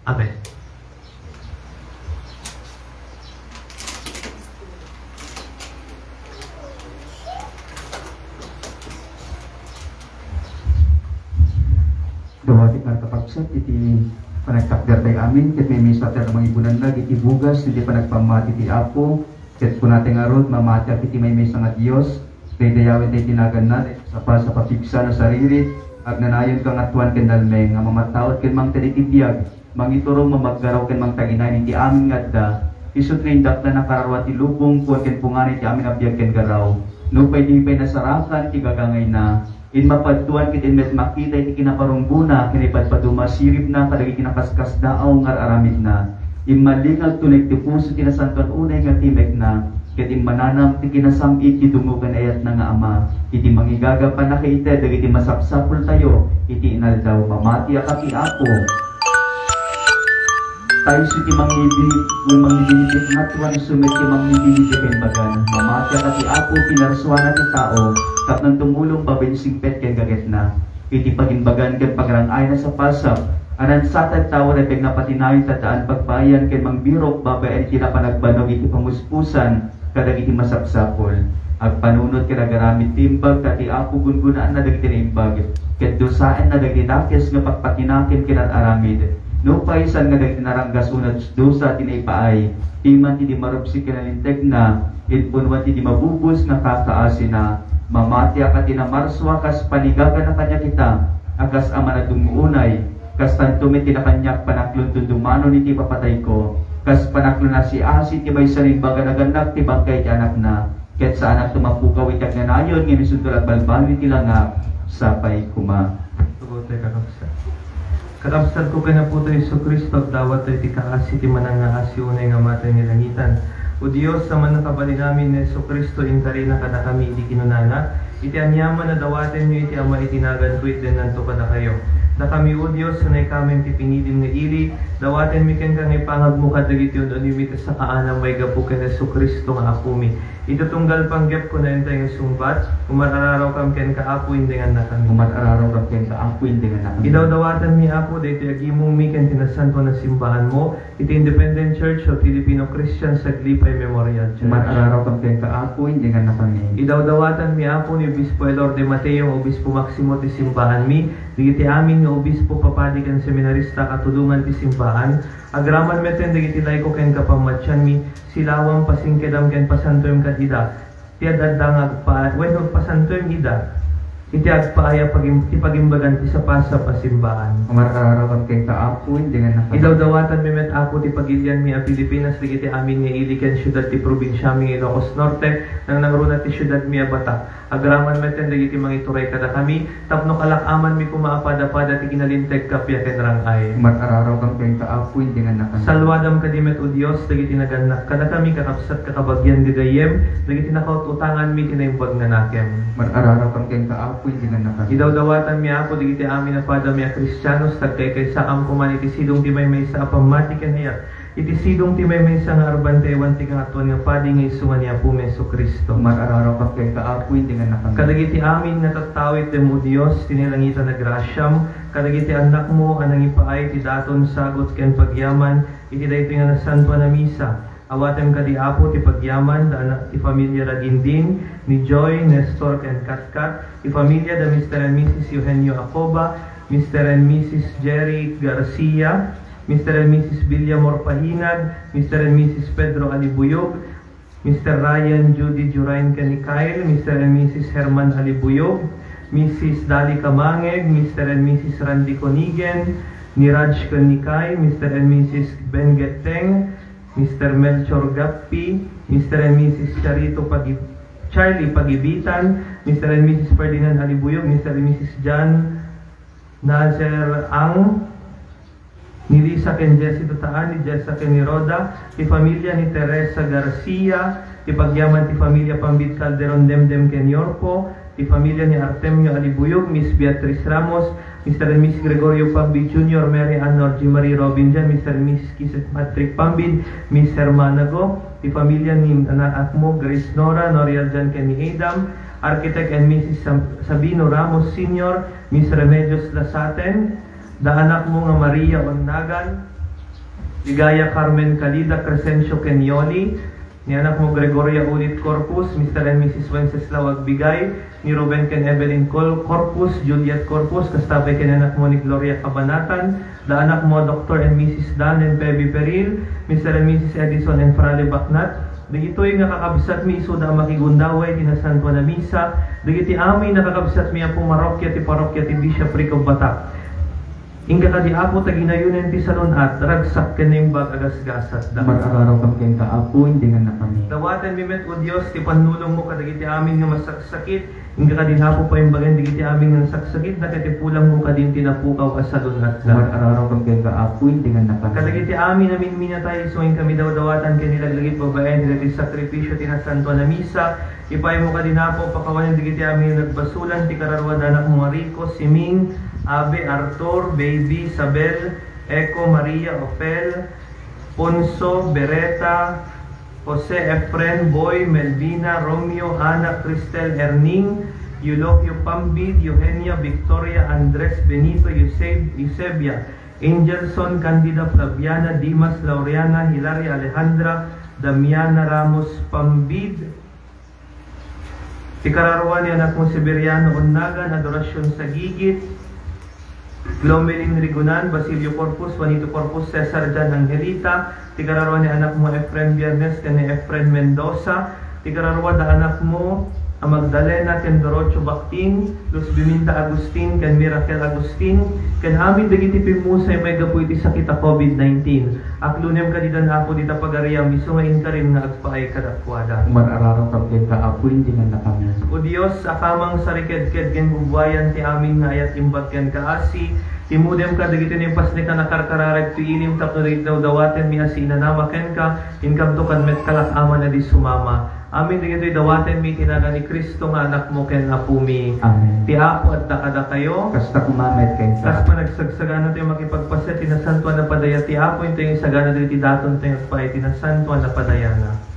Amen. Dua ti nga kakabsat iti panagtakder tayo amin, ket maymaysa ti mangibunan iti bugas iti panagpammati ti Apo, ket kunatayo ngarud, mamatiak iti maymaysa nga Dios, daydayawen tayo ti naganna, sa pa-, sa papigsa no sariri, agnanayon, kangatoan ken nalmeng, a mamataud ken mangted iti biag, mangiturong, mamaggaraw ken mangtaginayan iti amin nga adda, isu ti indaklan a kararua ti lubong, puon ken punganay ti amin a biag ken garaw. Nupay di pay nasarakan ti gagangayna, immapadtoan ket inmet makita iti kinaparunggona ken ipadpaduma siribna kadagiti nakaskasdaaw nga ar-aramidna. Immalingag tunay ti puso ti nasantoan unay nga timekna, ket immananam ti kinasam-it ti dungo ken ayatna nga Ama, iti mangigaga pannakaited dagiti masapsapultayo iti inaldaw. Mamatiak a ti Apo. Ta isu ti mangibi-, wen mangibinibit, ngatoan isu met ti mangibinibit ken bagan. Mamatiak a ti Apo, pinarsuana ti tao, tapno tumulong babaen singpet ken gagetna. Iti pagimbagan ken pagrang-ayna sapasap, a nansatad tawen a biag napatinayon ta addaan pagpaayan ken mangbirok babaen iti napanagbanog iti pamuspusan kadagiti masapsapul. Agpanunot ken agaramid ti imbag, ta ti Apo gungonaanna dagiti naimbag, ket dusaenna dagiti dakes nga pakpakinakem ken ar-aramid. Nupay saan nga dagiti naranggasuna ti dusa ti naipaay, ti man ti di marubsik ken nalintegna, impunuan ti di mabubos nga kakaasina. Mamatiak a ti namarsua kas panigagana kaniak ita, a kas ama a dungngo unay, kastanto met ti nakaniak panaklon dundumanon iti ipapatayko, kas panaklon a asi-asi ti maysa nga imbaga nga nagannak ti bangkay ti anakna, ket saanakto mapukaw iti agnanayon, ngem isunto la agbalbaliw iti langak. Sapay koma. Tubod tayo, kakabsat. Kakabsatko ken Apotayo Jesu-Cristo, agdawat tayo ti kaasi ti manangngaasi unay nga Ama tayo nga nalangitan. O Dios, a mannakabalin amin ni Jesu-Cristo, inkarina kadakami idi kinunana, iti aniaman a dawatenyo iti Ama iti naganko, itdennanto kadakayo. Dakami, O Dios, unay kamin ti pinilim nga ili, dawatenmi kenka nga ipangagmo kadagiti un-unegmi ta sakaana maigapu ken Jesu-Cristo nga Apomi. Iti tunggal panggepko, nayon tayo nga sungbat, umar-ararawkam kenka, Apo, indengannakami. Umar-ararawkam kenka, Apo, indengannakami. Idawdawatanmi, Apo, daytoy agimongmi ken ti nasantoan a simbaanmo, iti Independent Church of Filipino Christians Aglipay Memorial Church. Umar-ararawkam kenka, Apo, indengannakami. Idawdawatanmi, Apo, ni Obispo Elor de Mateo nga Obispo Maximo ti simbaanmi, dagiti amin nga obispo, papadi ken seminarista a katulongan ti simbaan, agraman metten dagiti laiko ken kapamatianmi, silawam, pasingkedam ken pasantoem kad ida, ti ad-adda nga agpa-, wenno pasantoem ida, iti agpaay a pagim-, ti pagimbagan ti sapasap a simbaan. Umar-ararawkam kenka, Apo, indengannakami. Idawdawatanmi met, Apo, ti pagilianmi a Pilipinas, dagiti amin nga ili ken siudad ti probinsiami nga Ilocos Norte, nangnangruna ti siudadmi a Bata. Agraman metten dagiti mangituray kadakami, tapno kalak-amanmi koma a pada-pada ti kinalinteg, kappia ken rang-ay. Umar-ararawkam kenka, Apo, indengannakami. Salwadam kadi met, O Dios, dagiti nagannak kadakami, kakabsat, kakabagian, gagayyem, dagiti nakaut-utanganmi ti naimbag nga nakem. Umar-ararawkam kenka, Apo, indengannakami. Idawdawatanmi, Apo, dagiti amin a padami a Kristianos, tagkaykaysaam koman iti sidong ti maymaysa a pammati ken ayat, iti sidong ti maymaysa nga arbantewan ti Kangatoan nga Padi nga isu nga ni Apomi Jesu-Cristo. Umar-ararawkam kenka, Apo, indengannakami. Kadagiti amin nga tattao, itdem, O Dios, ti nailangitan a grasiam, kadagiti annakmo a nangipaay ti daton, sagut, ken pagyaman iti daytoy nga nasantoan a misa. Awatem kadi, Apo, ti pagyaman da anak ti familia Ragindin, ni Joy, Nestor, ken Katkat, ti familia da Mister and Missus Eugenio Acoba, Mister and Missus Jerry Garcia, Mister and Missus Villamor Pahinag, Mister and Missus Pedro Alibuyog, Mister Ryan, Judy, Jurain, ken ni Kyle, Mister and Missus Herman Alibuyog, Missus Dali Kamangeg, Mister and Missus Randy Conigen, ni Raj ken ni Kai, Mister and Missus Ben Getteng, Mister Melchor Gappi, Mister and Missus Charito Pagi-, Charlie Pagibitan, Mister and Missus Ferdinand Alibuyog, Mister and Missus John Nazer Ang, ni Lisa ken Jessie Tutaan, ni Jessa ken ni Rhoda, ti familia ni Teresa Garcia, ti pagyaman ti familia Pambid Calderon Demdem ken Yorpo, ti familia ni Artemio Alibuyog, Miss Beatrice Ramos, Mister and Miss Gregorio Pambid Junior, Mary Ann Norgie Marie Robin Jan, Mister and Miss Kizet Patrick Pambid, Miss Hermana Go, ti familia ni anak mo, Grace Nora, Noriel Jan ken ni Adam, Architect and Missus Sam-, Sabino Ramos Senior, Miss Remedios Lasaten, da anak mo nga Maria Onnagan, Ligaya Carmen Calida, Crescencio ken Yoli, ni anak mo Gregoria Ulit Corpus, Mister and Missus Wenceslao Agbigay, ni Ruben ken Evelyn Col-, Corpus, Juliet Corpus, kasta pay ken anak mo ni Gloria Cabanatan, da anak mo Doctor and Missus Dan and Pebi Peril, Mister and Missus Edison and Frale Bacnat, dagitoy nga kakabsatmi isuda a makigundaway ti nasantoan a misa, dagiti amin a kakabsatmi a pumarokia ti parokia ti Bishopric of Batac. Inka kadi, Apo, ta ginayonen ti salun-at, ragsak ken naimbag a gasgasatda. Umar-ararawkam kenka, Apo, indengannakami. Dawatenmi met, O Dios, ti pannulongmo kadagiti amin nga masaksakit, inka kadi, Apo, paimbagen dagiti amin nga nasaksakitda, ket ipulangmo kadin ti napukaw a salun-atda. Umar-ararawkam kenka, Apo, indengannakami. Kadagiti amin a minminatay, isu nga inkami dawdawatan ken ilaglagip babaen dagiti sakripisio ti nasantoan a misa, Ipaymo kadi, Apo, pakawanen dagiti amin nga nagbasolan, ti kararua da anak mo nga Rico, Siming, Abe, Arthur, Baby, Isabel, Eco, Maria, Ofel, Ponso, Bereta, Jose, Efren, Boy, Melvina, Romeo, Ana, Cristel, Erning, Eulogio, Pambid, Eugenia, Victoria, Andres, Benito, Euseb-, Eusebia, Angelson, Candida, Flaviana, Dimas, Laureana, Hilaria, Alejandra, Damiana, Ramos, Pambid, Ti kararua ni anak mo Severiano Onnagan, Adoracion Sagigit, Glomelin Rigunan, Basilio Corpus, Juanito Corpus, Cesar Jan Angelita, ti kararua ni anak mo Efren Biernes ken ni Efren Mendoza, ti kararua da anak mo a Magdalena, ken Dorocho Bactin, Luz Biminda Agustin, ken Miracle Agustin, ken amin dagiti pimmusay maigapu iti sakit a COVID nineteen. Aklonem kadi dan, Apo, dita pagariam, isu nga inkarim nga agpaay kadakuada. Mar-ararok kenka, Apo, indi nannakami. O Dios, a kamang sarikedked ken gubuayan ti amin nga ayat imbag ken kaasi, timudem kadagiti naipasnek a nakarkararag ti ilim tapno dagiti dawdawatenmi a siinanama kenka, inkamto kad met kalak-aman a di sumama. Amin dagitoy dawatenmi iti nagan ni Cristo nga Anakmo ken Apomi. Amen. Ti Apo adda kadakayo. Kasta koma met kenka. Kas panagsagsagana tayo makipagpaset ti nasantuan a padaya ti Apo, intoy isagana dagiti daton tayo agpaay ti nasantuan a padayana.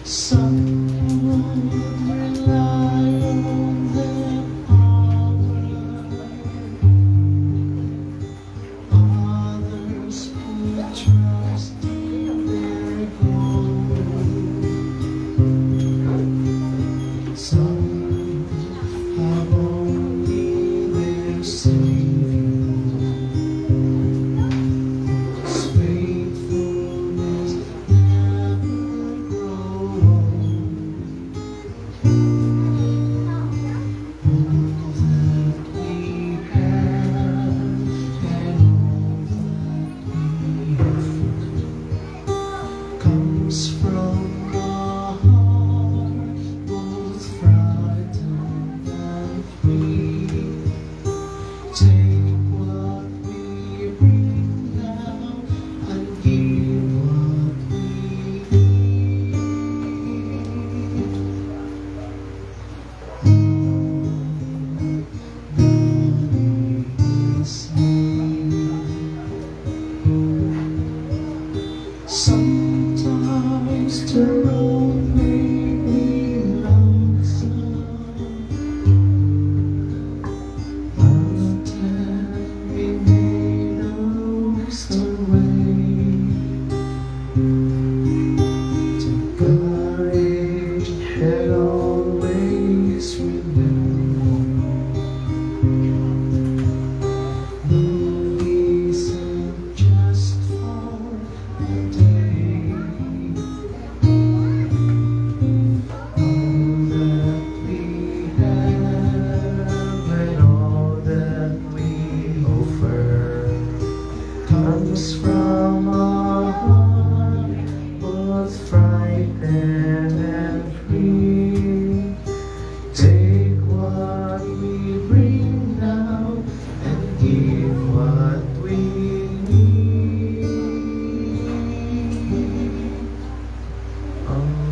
Some rely on their power, others put trust in their gold. Some have only their Savior, whose faithfulness never grows old. All that we have and all that we offer comes from a heart both frightened and free. Take what we bring now and give what we need. All that we receive. Sometimes the road may be lonesome, but every day knows the way. Take courage and always remember, no reason just for the day. All that we have and all that we offer comes from a heart both frightened and free. Take what we bring now and give what we need. Amen.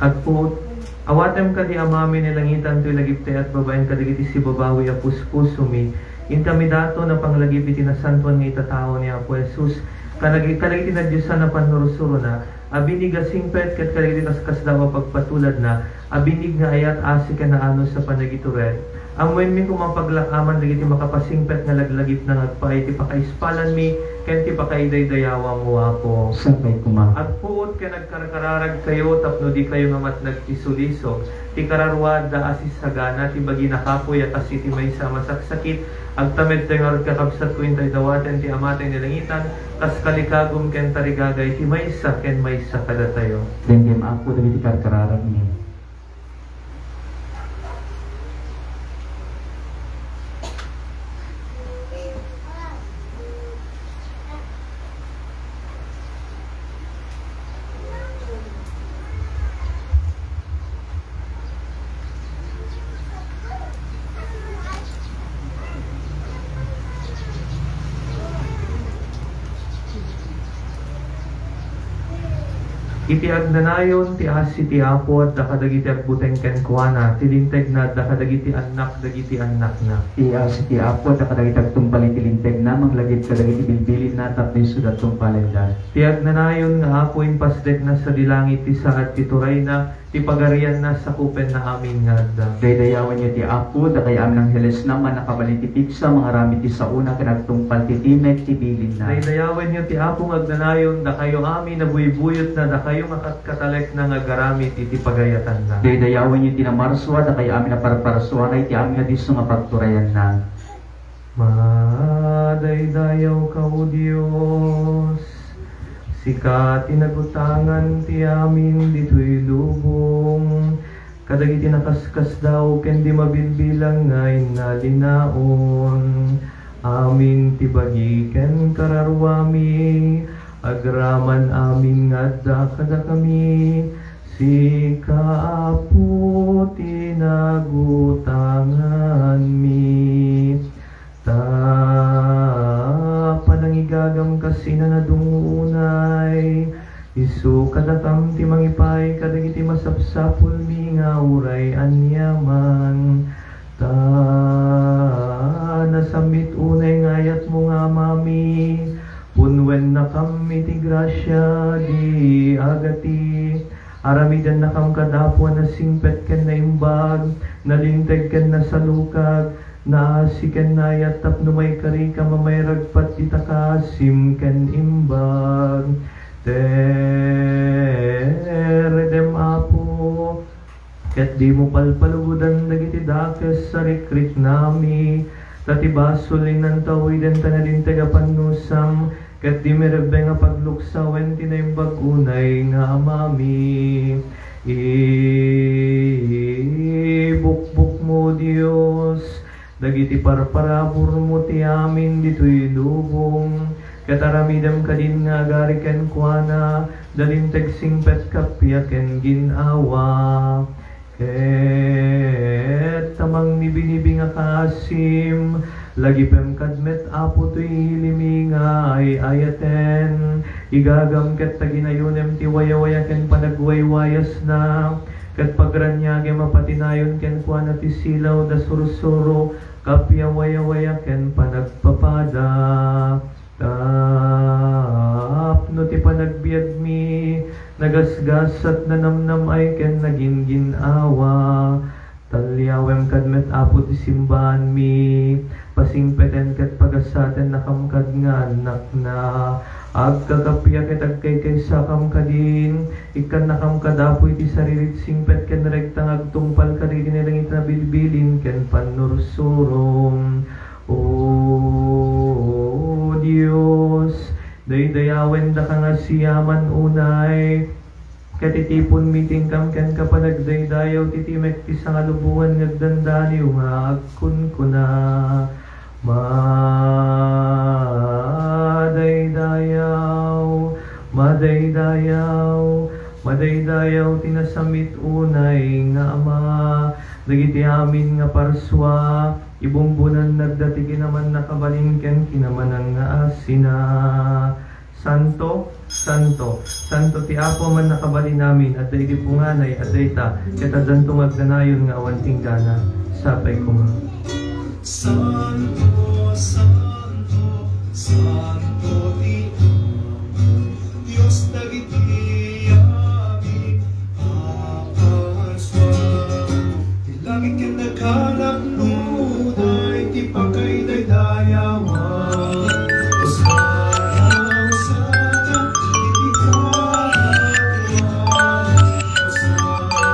Agpuot, awatem kadi, Amami, ni langitan toy lagiptayo at babaen kadagiti sibabawi a puspusomi. Intami daton a panglagip iti nasantoan nga itatao ni Apo Jesus, kadagi-, kadagiti nadiosan a pannursurona, a binig a singpet ket kadagiti kaskasdaaw a pagpatuladna, a binig nga ayat, asi ken naanus a panagitured. Ammoenmi koma a paglak-aman dagiti makapasingpet nga laglagipna nga agpaay ti pakaispalanmi ken ti pakaidaydayawam, O Apo. Sakbay koma. Agpuot ken agkarkararagkayo tapno dikayo nga matnag ti sulisog. Ti kararuada a sisagana ti bagina kapuy a kas iti maysa a masaksakit. Agtamedtayo ngarud, kakabsatko, intay dawaten ti Amatayo nga nalangitan, kas kalikagum ken tarigagay ti maysa ken maysa kadatayo. Denggem, Apo, dagiti karkararagmi. Iti agnanayon ti asi ti Apo adda kadagiti agbuteng kenkuana, ti lintegna adda kadagiti annak dagiti annakna. Ti asi ti Apo adda kadagiti agtungpal iti lintegna, manglagip kadagiti bilbilinna tapno isu da tungpalenda. Ti agnanayon nga Apo, impasdekna sadi langit ti saad ti turayna, ti pagarianna sakupenna amin nga adda. Daydayawenyo ti Apo, dakayo amin anghelesna, mannakabalin ti pigsa, mangaramid ti saona ken agtungpal ti timek ti bilinna. Daydayawenyo ti Apo nga agnanayon, dakayo amin a buybuyotna, dakayo nga katkatalekna nga agaramid iti pagayatanna. Daydayawenyo ti namarsua, dakayo amin a parparsuana iti amin nga disso nga pagturayanna. Madaydayawka, O Dios, sika ti nagutangan ti amin ditoy lubong. Kadagiti nakaskasdaaw ken di mabilbilang nga innalinaon, amin ti bagi ken kararuami, agraman amin nga adda kadakami, sika, Apo, ti nagutanganmi. Ta panangigagam kas inanadungngo unay, isu kadakam ti mangipaay kadagiti masapsapulmi nga uray aniaman. Ta nasammit unay nga ayatmo nga Amami, punnuennakam iti grasia di agati. Aramidennakam kad Apo a nasingpet ken naimbag, nalinteg ken nasalukag, naasi ken naayat tapno maikarikam a mairagpat dita kaasim ken imbag. Teredem, Apo, ket dimo palpalubodan dagiti dakes a rikriknami, ta ti basol innan ta uwiden ta nalinteg a pannusam, ket dimi rebbeng a pagluksawen ti naimbag unay nga Amami. Ibukbukmo, Dios, dagiti parparaburmo ti amin ditoy lubong, ket aramidem kadin nga agari kenkuana, nalinteg, singpet, kappia ken gin-awa. Ket ta mangnibinibi nga kaasim, lagipem kad met, Apo, toy ilimi nga ay-ayaten. Igagam ket ta ginayonem ti wayawaya ken panagwaywayasna, ket pagraniagem a patinayon kenkuana ti silaw da sursuro, kappia, wayawaya ken panagpapada. Tapno ti panagbiagmi nagasgasat, nanamnam-ay ken nagingin-awa. Talliawem kad met, Apo, ti simbaanmi. Pasingpeten ket pagasatennakam kad nga annakna. Agkakappia ket agkaykaysakam kadin. Ikkannakam kad Apo iti saririt singpet ken rekta nga agtungpal kadagiti nailangitan a bilbilin ken pannursurom. O Dios, daydayawendaka nga siaman unay, ket iti pun-meetingkam kenka panagdaydayaw ti timek ti sangalubongan nga agdandaniw nga agkunkuna, "Madaydayaw, madaydayaw, madaydayaw ti nasammit unay nga Ama, dagiti amin nga parsua, ibumbunannakda ti kinaman-nakabalin ken kinamanang nga asina." Santo, santo, santo ti Apo a Mannakabalin amin, adda idi punganay a dayta, ket addanto nga agnanayon nga awan tinggana. Sapay koma. Santo, santo, santo ti Apo, Dios dagiti amin a parsua. Ti langit ken daga nagnuday ti pakaidaydayawan. Hosanna, Hosanna, iti kararuanan. Hosanna,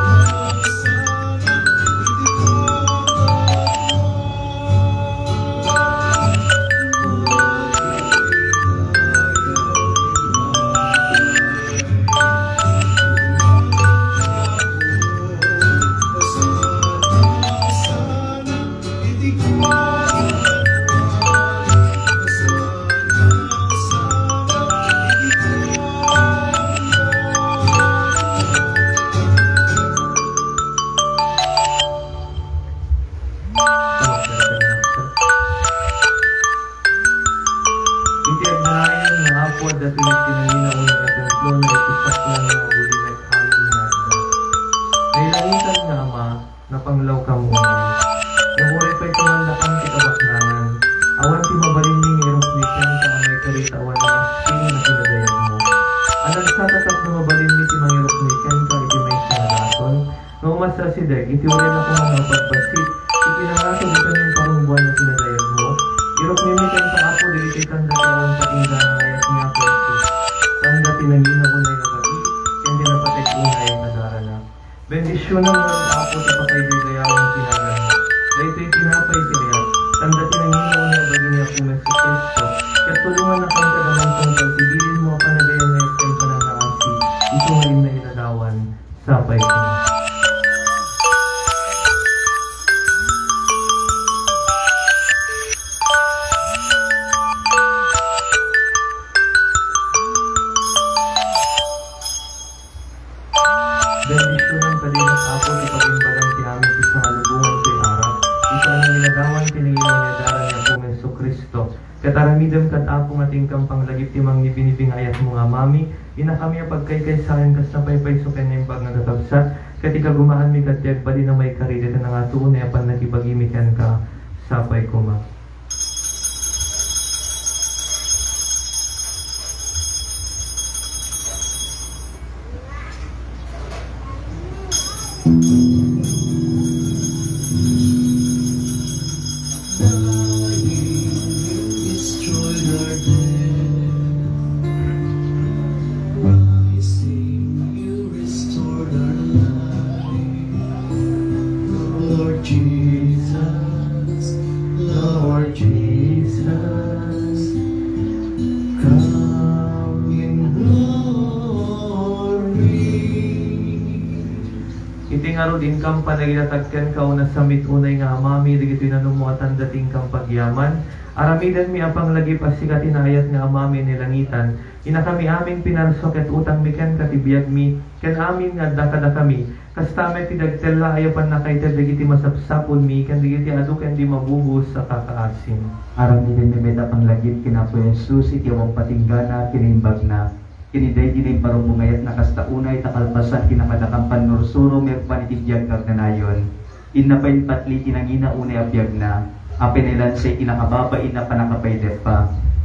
Hosanna, iti kararuanan. Tinangina unay a templo na iti saklang nga agulimek amin nga adda. Nailangitan nga Ama, napanglawkam unay. Naburay pay kumandakam ti kabaknangan. Awan ti mabalinmi nga irukmi kenka a maikari ta awan a masping a kinadayagmo. Anagsaka tapno mabalinmi ti mangirukmi kenka iti maysa nga daton, nga umasideg iti uray la koma nga pagbassit iti nangato dita imparungbuan a kinadayagmo. Irukmimi kenka, Apo, dagiti tanda ti awan patinggana nga ayat ni Apo Jesus. Tanda ti nangina unay nga bagi, ken ti napateg unay nga darana. Bendisionam ngarud, Apo, ti pakaydaydayawan ti naganmo. Daytoy tinapay ti ayat, tanda ti nangina unay a bagi ni Apo Jesu-Cristo. Ket tulongannakam kada mantungpal ti bilinmo a panagayannayat ken panangngaasi, isu nga inna iladawan. Sapay koma. Bendisionan kadi met, Apo, ti pagimbagan ti amin ti sangalubongan toy arak, iti nangiladawan ti nangina unay a darana ni Apomi Jesu-Cristo. Ket aramidem kad, Apo, nga ti inkam panglagip ti mangnibinibi nga ayatmo nga Amami, inakami a pagkaykaysaen kas napaypayso ken naimbag nga kakabsat, ket ikagumaanmi kad ti agbalin a maikari dayta nangato unay a pannakibagimi kenka. Sapay koma. Dying, you destroyed our death. Rising, you restored our life. Lord Jesus, Lord Jesus, come in glory. Iti ngarud, inkam panagilatag kenka, o nasammit unay nga Amami, dagitoy nanummo a tanda ti inkam pagyaman. Aramidenmi a panglagip a sika ti naayat nga Amami a nailangitan. Inakami amin pinarso ket utangmi kenka ti biagmi ken amin nga adda kadakami. Kasta met ti dagtella a pannakaited dagiti masapsapulmi ken dagiti adu ken di mabubuos a kakaasim. Aramidenmi met a panglagip ken Apo Jesus iti awan patinggana ken naimbagna. Ken daydi imparubong nga ayatna kasta unay ta kalpasan ti nakadakam pannursuro maipapan iti biag nga agnanayon. Inna pay patli ti nangina unay a biagna, a pinailansa iti nakababain a pannakapaydeppa.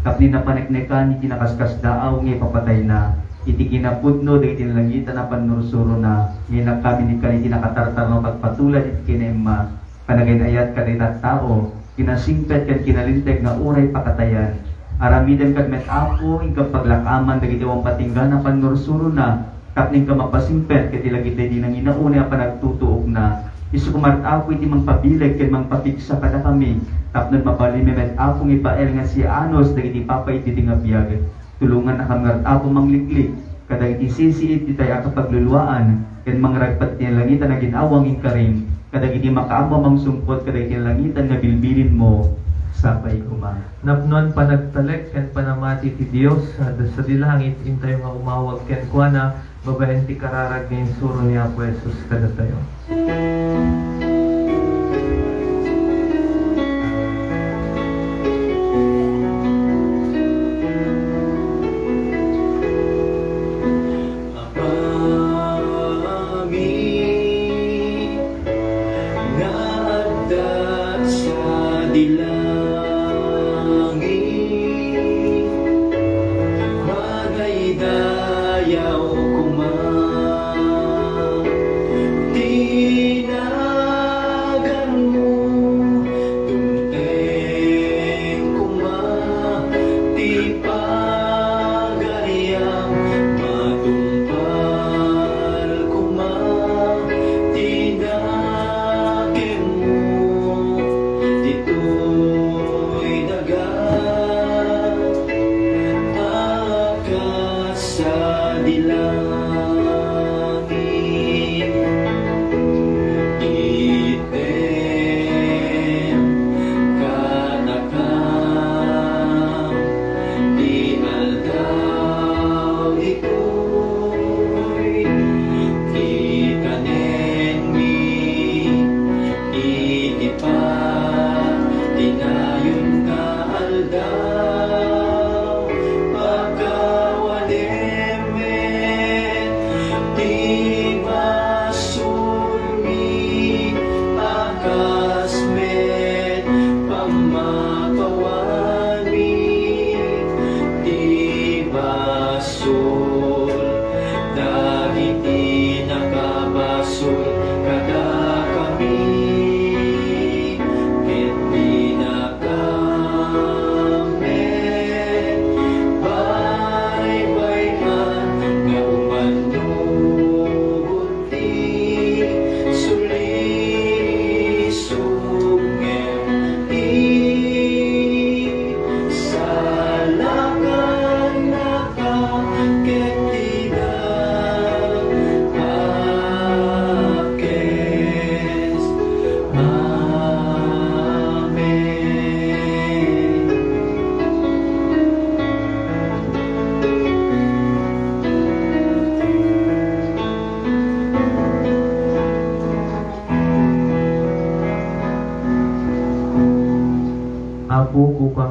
Tapno napaneknekan iti nakaskasdaaw nga ipapatayna, iti kinapudno dagiti nalangitan a pannursurona, nga inakkamin iti nakatartarna a pagpatulad iti kinaimma, panagin-ayat kadagiti tattao, kinasingpet ken kinalinteg nga uray pakatayan. Aramiden kad met, Apo, inkam paglakaman dagiti awan patinggana a pannursurona, tapno inkam mapasingpet ket ilagip daydi nangina unay a panagtutuokna. Isu koma, Apo, iti mangpabileg ken mangpapigsa kadakami, tapno mabalinmi met, Apo, nga ipael nga siaanus dagiti ipapait ditoy nga biag. Tulongannakam ngarud, Apo, mangliklik kadagiti sisiit ditoy a kapagluluaan, ken mangragpat iti nalangitan a gin-awang inkarim, kadagiti makaammo a mangsungput kadagiti nalangitan nga bilbilinmo. Sapay koma. Napnoan panagtalek ken panamati ti Dios nga adda sadi langit, intayo nga umawag kenkuana babaen ti kararag nga insuro ni Apo Jesus kadatayo. Amami nga adda sadi langit, madaydayaw koma ti naganmo, dumteng koma ti pagariam, matungpal koma ti nakemmo ditoy daga, a kas sadi langit. Item kadakam ti aldaw ditoy, ti kanenmi iti patinayon nga aldaw, pakawan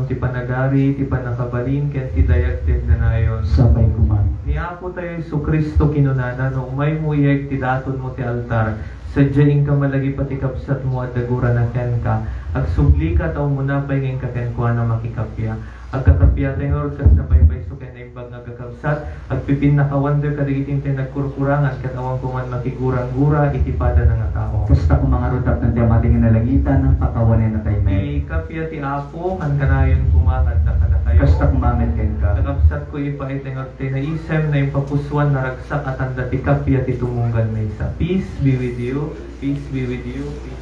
ti panagari, ti pannakabalin, ken ti dayag ti agnanayon. Sapay koma. Ni Apotayo Jesu-Cristo kinunana, no umaymo iyeg ti datonmo ti altar, sadiay inka malagipa ti kabsatmo a dagurana kenka. Agsublika ta umuna pay nga inka kenkuana makikappia. Agkakappia tayo ngarud kas napaypayso ken naimbag nga agkakabsat. Agpipinnakawantayo kadagiti intay nagkurkurangan ket awan koman makiguranggura iti padana nga tao. Kasta koma ngarud tapno ti Ama ti Kinalagitan, pakawanenna tayo met. Ikappia ti Apo, kankanayon koma nga adda kadakayo. Kasta koma met kenka. Kakabsatko, ipaay tayo nga agtinaisem, naimpapusoan, naragsak a tanda ti kappia ti tumunggal maysa. Peace be with you. Peace be with you. Peace.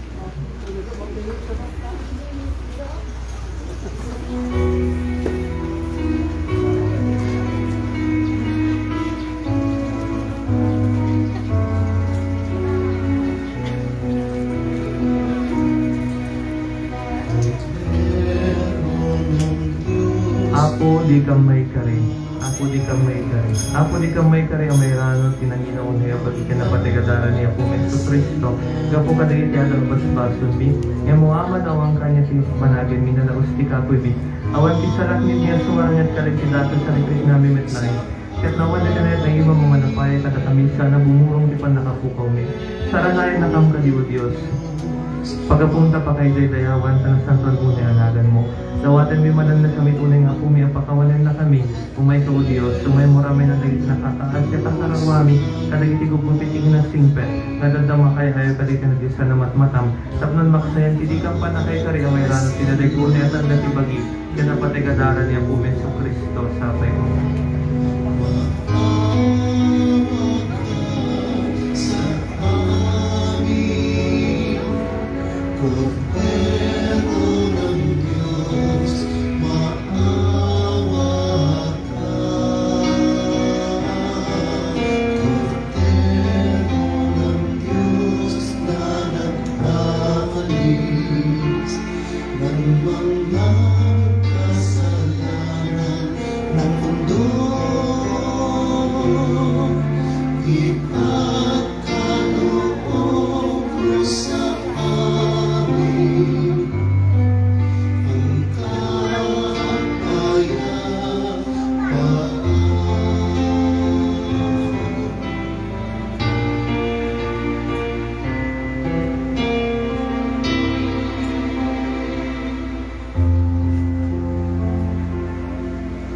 Apo, dikam maikari. Apo, dikam maikari. Apo, dikam maikari a mairano ti nangina unay a bagi ken napateg a dara ni Apomi Jesu-Cristo. Gapu kadagiti adal a basbasonmi, ngem awan, awan kaniak ti panaginmi, nalaus ti kapuy. Awan ti salakmi, ngem sumaranget kadagiti daton a rikriknami met laeng. Ket awan dagiti kayatna a manapay kadakami sana bumurong ti pannakapukawmi. Saranayannakam kadi, O Dios. Pagapunta, pakaidaydayawan ta nasantoan unay a naganmo. Dawatenmi manen a kami unay nga Apomi a pakawanennakami. Umayka, O Dios, umaymo ramen dagiti nakakaasi a kasararuami, kadagiti gugupit iti kinasingpet, nga daddamakayo kadagiti nagdisana matmatam, tapno maksayan ti dikam pannakaikari a mairano ti nadagiti unay a tanda ti bagi, ken napateg a dara ni Apomi Jesu-Cristo, sapay. Nang mga kasalanan ng mundo, ipagkaloob mo sa amin ang kapayapaan.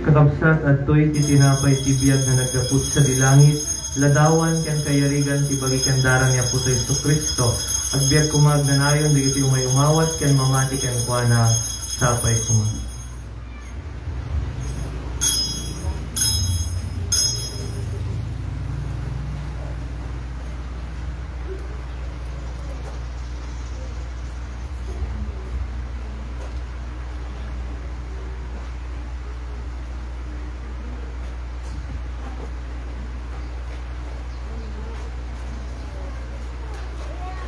Kakabsat, adtoy ti tinapay ti biag nga naggapu sadi langit, ladawan ken kayarigan ti bagi ken dara ni Apotayo Jesu-Cristo. Agbiag koma agnanayon dagiti umay umawat ken mamati kenkuana, sapay koma.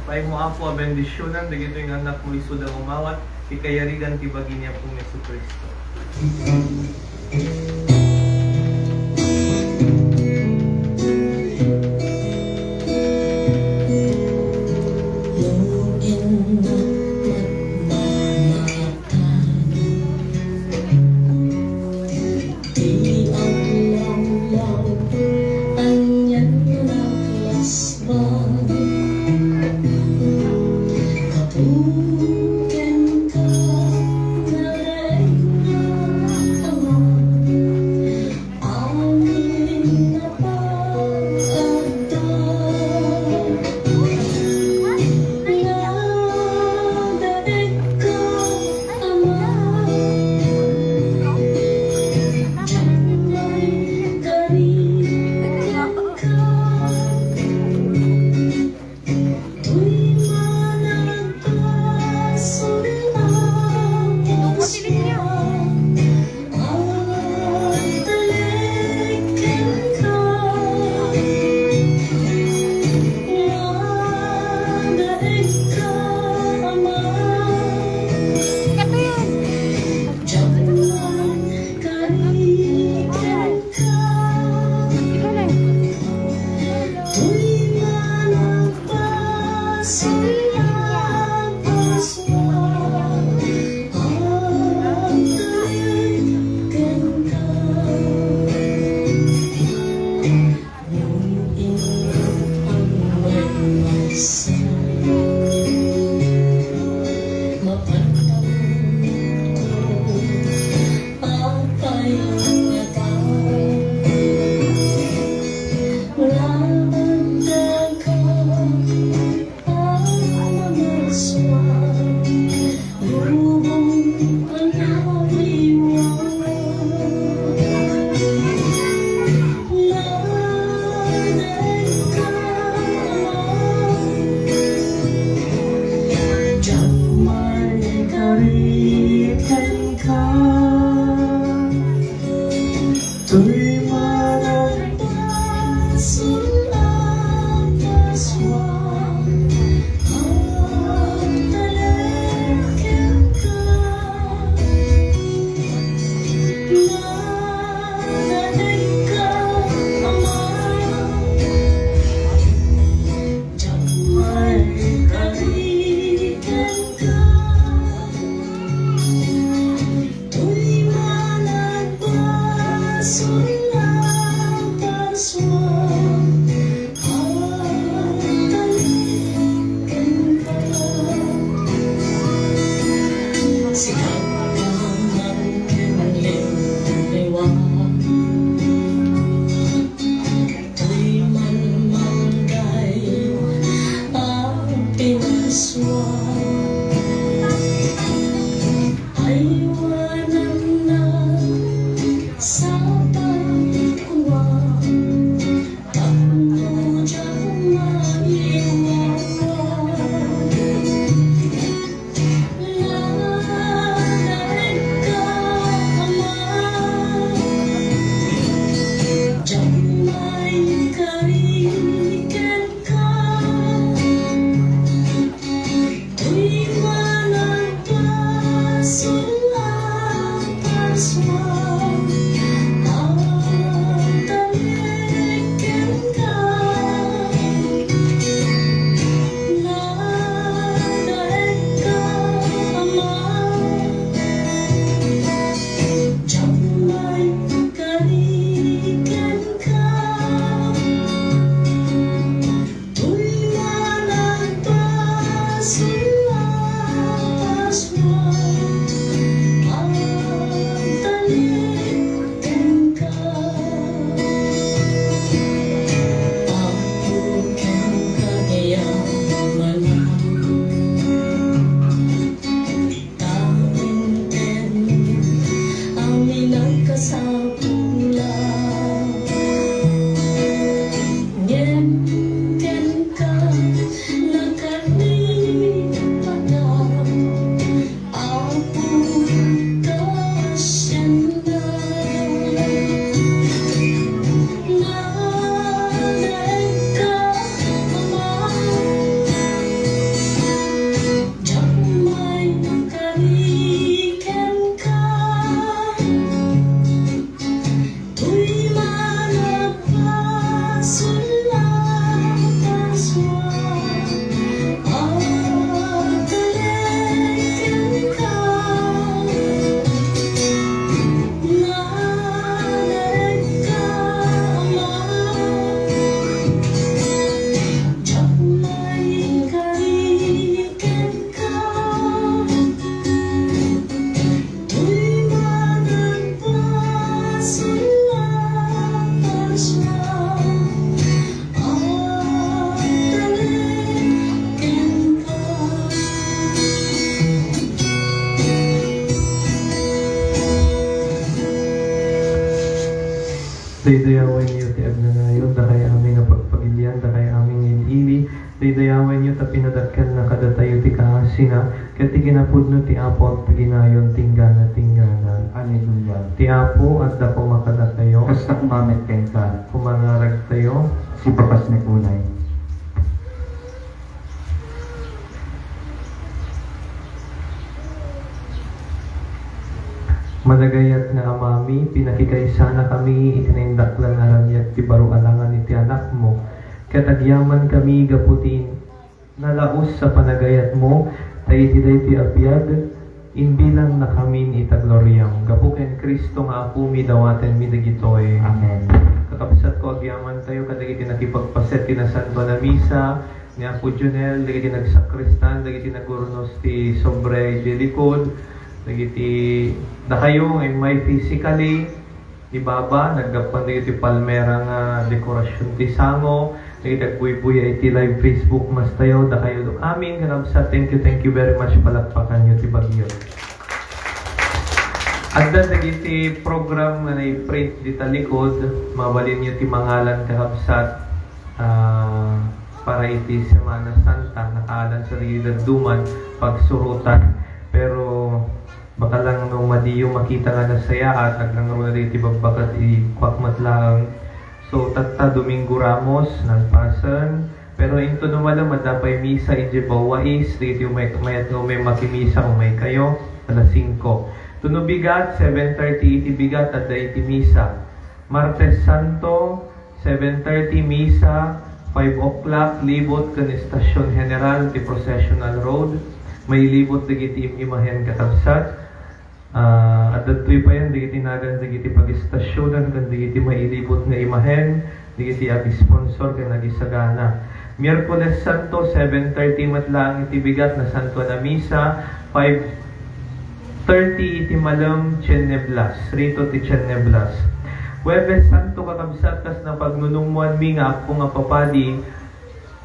Paymo, Apo, a bendisionan dagitoy nga annakmo isuna nga umawat, ti kayarigan ti bagi ni Apomi Jesu-Cristo. Daydayawenyo ti agnanayon, dakay amin a pagpagilian, dakay amin nga il-ili. Daydayawenyo ta pinadakkelna kadatayo ti kaasina, ket ti kinapudno ti Apo agpaginayon tinggana-tinggana. Alleluia. Ti Apo adda koma kadatayo. Kasta koma met kenka. Kumararagtayo. Sipapas met unay. Managayat nga Amami, pinakikaisanakami iti naindaklan a raniag ti baro a langan iti Anakmo, ket agyamankami gapu ti nalaus a panagayatmo, ta iti daytoy a biag, imbilannakamin ita gloriam. Gapu ken Cristo nga Apomi, dawatenmi dagitoy. Amen. Kakabsatko, agyamantayo kadagiti nakipagpaset ti Nasantoan a Misa, ni Apo Junel, dagiti nagsakristan, dagiti nagurnos ti sobre idiay likod, dagiti dakayo nga immay physically, ni Baba, naggapuan dagiti palmera nga dekorasyon ti sango, dagiti agbuybuya iti live Facebook Mass tayo, dakayo amin, kakabsat, thank you, thank you very much, palakpakanyo ti bagyo. Adda dagiti program nga naiprint dita likod, mabalinyo ti mangalan, kakabsat, ah, para iti Semana Santa, nakaalan sa dagiti dadduman, pagsurotan. Pero, baka lang no madiyo makita nga nasayaat, agnangruna dagiti babbaket, ikuak met laeng. So, tatta, Domingo Ramos, nalpasen. Pero into no malem, adda pay misa idiay Bawais, dagiti umay-, mayat nga umay makimisa, umaykayo, alas singko. Tuno bigat, seven thirty iti bigat, adda iti misa. Martes Santo, seven thirty misa, five o'clock, libot ken Estacion General ti processional road. Mailibot dagiti im-imahen, kakabsat. Ah, adda ditoy payen dagiti nagan dagiti pagistasionan ken dagiti mailibot nga imahen, dagiti ag-sponsor ken agisagana. Miyerkules Santo, seven thirty met laeng iti bigat, Nasantoan a Misa, five thirty iti malem, Tieneblas, rito ti Tieneblas. Huwebes Santo, kakabsat, kas napagnunummoanmi nga Apo nga Papadi,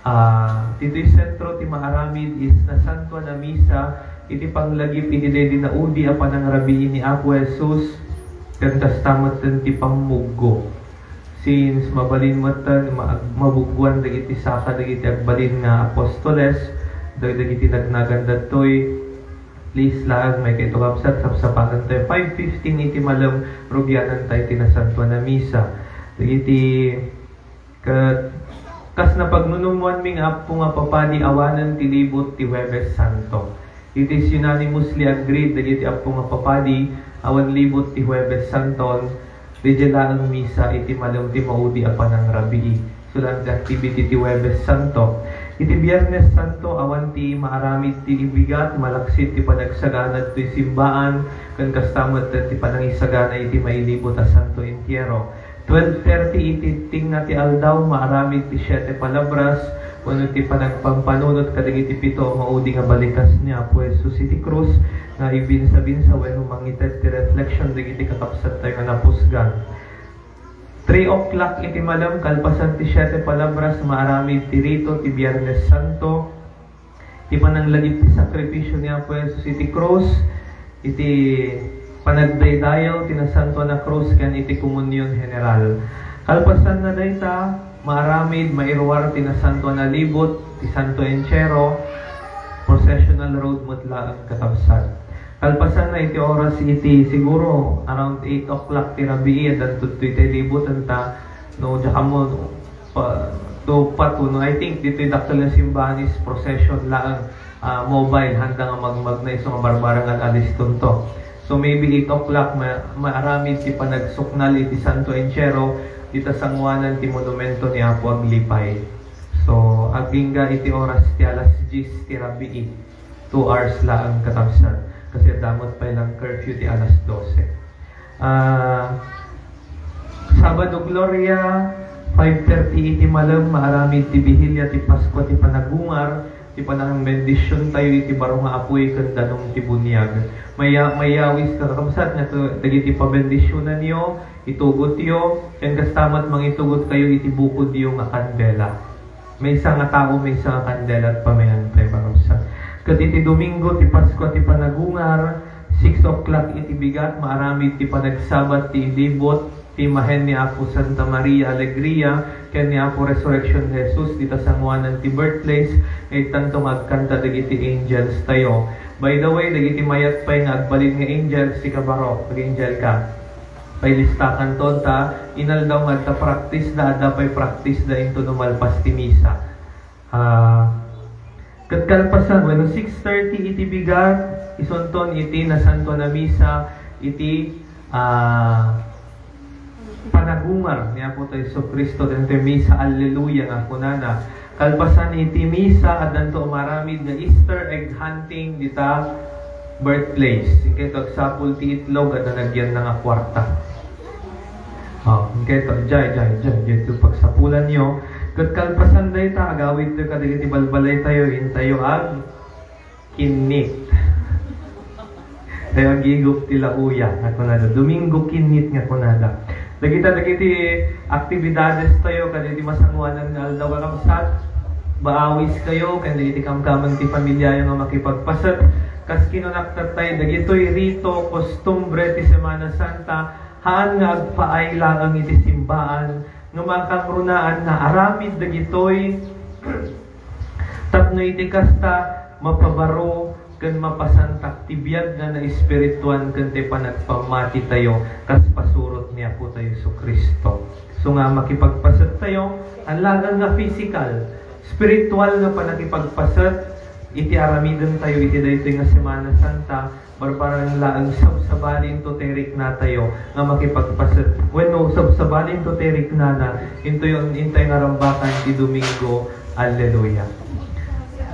ah, ditoy sentro ti maaramid is Nasantoan a Misa iti panglagip iti daydi naudi a panangrabii ni Apo Jesus, ken kasta metten ti pammuggo. Since mabalin metten ma-, mabuggoan dagiti saka dagiti agbalin nga apostoles, dag-, dagiti nagnagan datoy, please laeng, maikayto kabsat, sapsapakentayo. Five fifteen iti malem, rugianantayo ti Nasantoan a Misa. Dagiti ket kas napagnunummoanmi nga Apo nga Papadi, awanen ti libot ti Huwebes Santo. It is unanimously agreed dagiti Apo nga Papadi, awan libot ti Huwebes Santo, diay laeng misa iti malem ti maudi a panangrabii. Isu laeng ti activity ti Huwebes Santo. Iti Biernes Santo, awan ti maaramid ti ibigat, malaksid ti panagsagana ditoy simbaan, ken kasta met ti panangisagana iti mailibot a Santo Entierro. Twelve thirty iti tingna ti aldaw, maaramid ti Siete Palabras, wenno ti panagpampanunot kadagiti pito a maudi nga balikas ni Apo Jesus iti krus, nga ibinsabinsa wenno mangited ti reflection dagiti kakabsattayo nga napusgan. Three o'clock iti malem, kalpasan ti Siete Palabras, maaramid ti rito ti Biernes Santo, ti pananglagip ti sakripisio ni Apo Jesus iti krus, iti panagdaydayaw ti Nasantoan a Krus, ken iti komunion general. Kalpasanna dayta, maaramid, mairuar ti Nasantoan a Libot, ti Santo Entierro, processional road met laeng, kakabsat. Kalpasanna iti oras iti, siguro, around eight o'clock ti rabii, addanto ditoy tay liboten ta, no, diak ammo, pa, to, patuno. I think ditoy dakkel nga simbahan is procession laeng, ah, mobile, handa nga magmagna isu nga barbareng ad-alistonto. So maybe eight o'clock, ma-, maaramid ti panagsuknal iti Santo Entierro, dita sanguanan ti monumento ni Apo Aglipay. So, agingga iti oras ti alas dies ti rabii. Two hours laeng, kakabsat, kasi adda met pay lang curfew ti alas dose. Ah, Sabado Gloria, five thirty iti malem, maaramid ti Bihilia ti Paskua ti Panagungar, ti panangbendisiontayo iti baro nga apuy ken danum ti buniag. Maya-, mayawis, kakabsat, nga to-, dagiti pabendisionanyo, itugotyo, ken kasta met mangitugotkayo iti bukodyo nga kandela. Maysa nga tao, maysa nga kandela, ket pamayantay, kakabsat. Ket iti Domingo ti Paskua ti Panagungar, six o'clock iti bigat, maaramid ti panagsabat ti ilibot, Ti imahen ni Apo Santa Maria Alegria ken ni Apo Resurrection Jesus, dita sanguanan ti birthplace, nga ittanto nga agkanta dagiti angels tayo. By the way, dagiti mayat pay nga agbalin nga angels, sika baro, mag-angel ka. Pay listakanton ta inaldaw nga adda practice da, adda pay practice da into no malpas ti misa. Ah, ket kalpasan, wenno six thirty iti bigat, isunton iti Nasantoan a Misa iti, ah, panagungar ni Apo tayo Jesu-Cristo, daytoy Misa Alleluia nga kunana. Kalpasan iti Misa, addanto umaramid nga Easter egg hunting dita birthplace. Inkay agsapul ti itlog, adda nagyanna nga kuarta. Oh, inkay to, jay, jay, jay, jay, to pagsapulanyo. Ket kalpasan dayta, agawidto kadagiti balbalaytayo, intayo ag kinnit. Tayo agigup ti lauya, nga kunada. Domingo kinnit nga kunada. Dagita dagiti aktibidades tayo, kadagiti masanguanan nga aldaw, kakabsat, baawis kayo, ken dagiti kamkameng ti familiayo nga makipagpaset. Kas kinunak tattay, dagitoy rito, kostumbre ti Semana Santa, haan nga agpaay laeng iti simbaan, nga makangrunaan nga aramid dagitoy tapno iti kasta, mapabaro ken mapasantak ti biag nga naespirituan ken ti panagpammati tayo kas pasurot ni Apo tayo Jesu-Cristo. So nga makipagpaset tayo, haan laeng nga physical, spiritual nga panakipagpaset iti aramiden tayo iti daytoy nga Semana Santa, barbareng laeng sabsabali into ti riknatayo nga makipagpaset. Wenno, sabsabali into ti riknana, into yon, intay nga rambakan ti Domingo. Alleluia.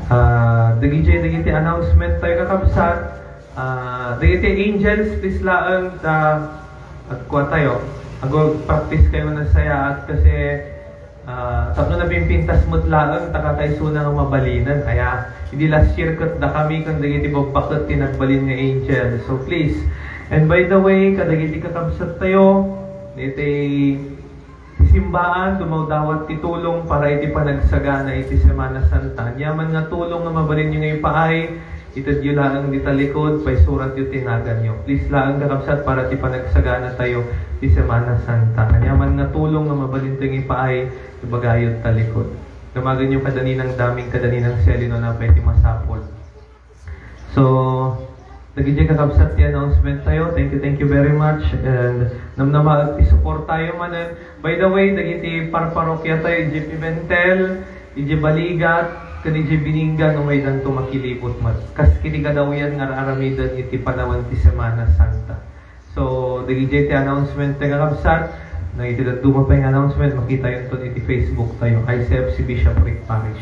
Ah, dagiti, dagiti announcement tayo, kakabsat. Ah, dagiti angels, please laeng ta agkua tayo. Ago practice kayo na sayaat kasi Ah, tapno napimpintas met laeng ta kakaisuna nga mabalinen. Aya, idi last year ket dakami ken dagiti babbaket ti nagbalin nga angel. So please, and by the way, kadagiti kakabsat tayo, iti simbaan, dumawdawat ti tulong para iti panagsagana iti Semana Santa. Aniaman nga tulong nga mabalinyo nga ipaay, itedyo laeng dita likod, paisuratyo ti naganyo. Please laeng, kakabsat, para ti panagsagana tayo ti Semana Santa. Aniaman nga tulong nga mabalintayo nga ipaay, ibagayo ta likod. Damagenyo kada ninang Daming, kada ninang Selino, napay ti masapul. So, dagiti kakabsat ti announcement tayo. Thank you, thank you very much. And namnamaek ti support tayo manen. By the way, dagiti parparokya tayo, idiay Pimentel, idiay Baligat, ken idiay Biningan, umaydanto makilibot met. Kas kiti gadawian nga ar-aramiden iti panawen ti Semana Santa. So, dagiti ti announcement ti kakabsat, dagiti dadduma pay nga announcement, makitayonton iti Facebook tayo, I C F C Bishopric Parish.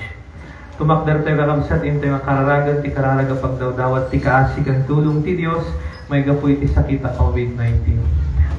Tumakder tayo, kakabsat, intayo nga kararagen ti kararag a pagdawdawat ti kaasi ken tulong ti Dios maigapu iti sakit a COVID nineteen.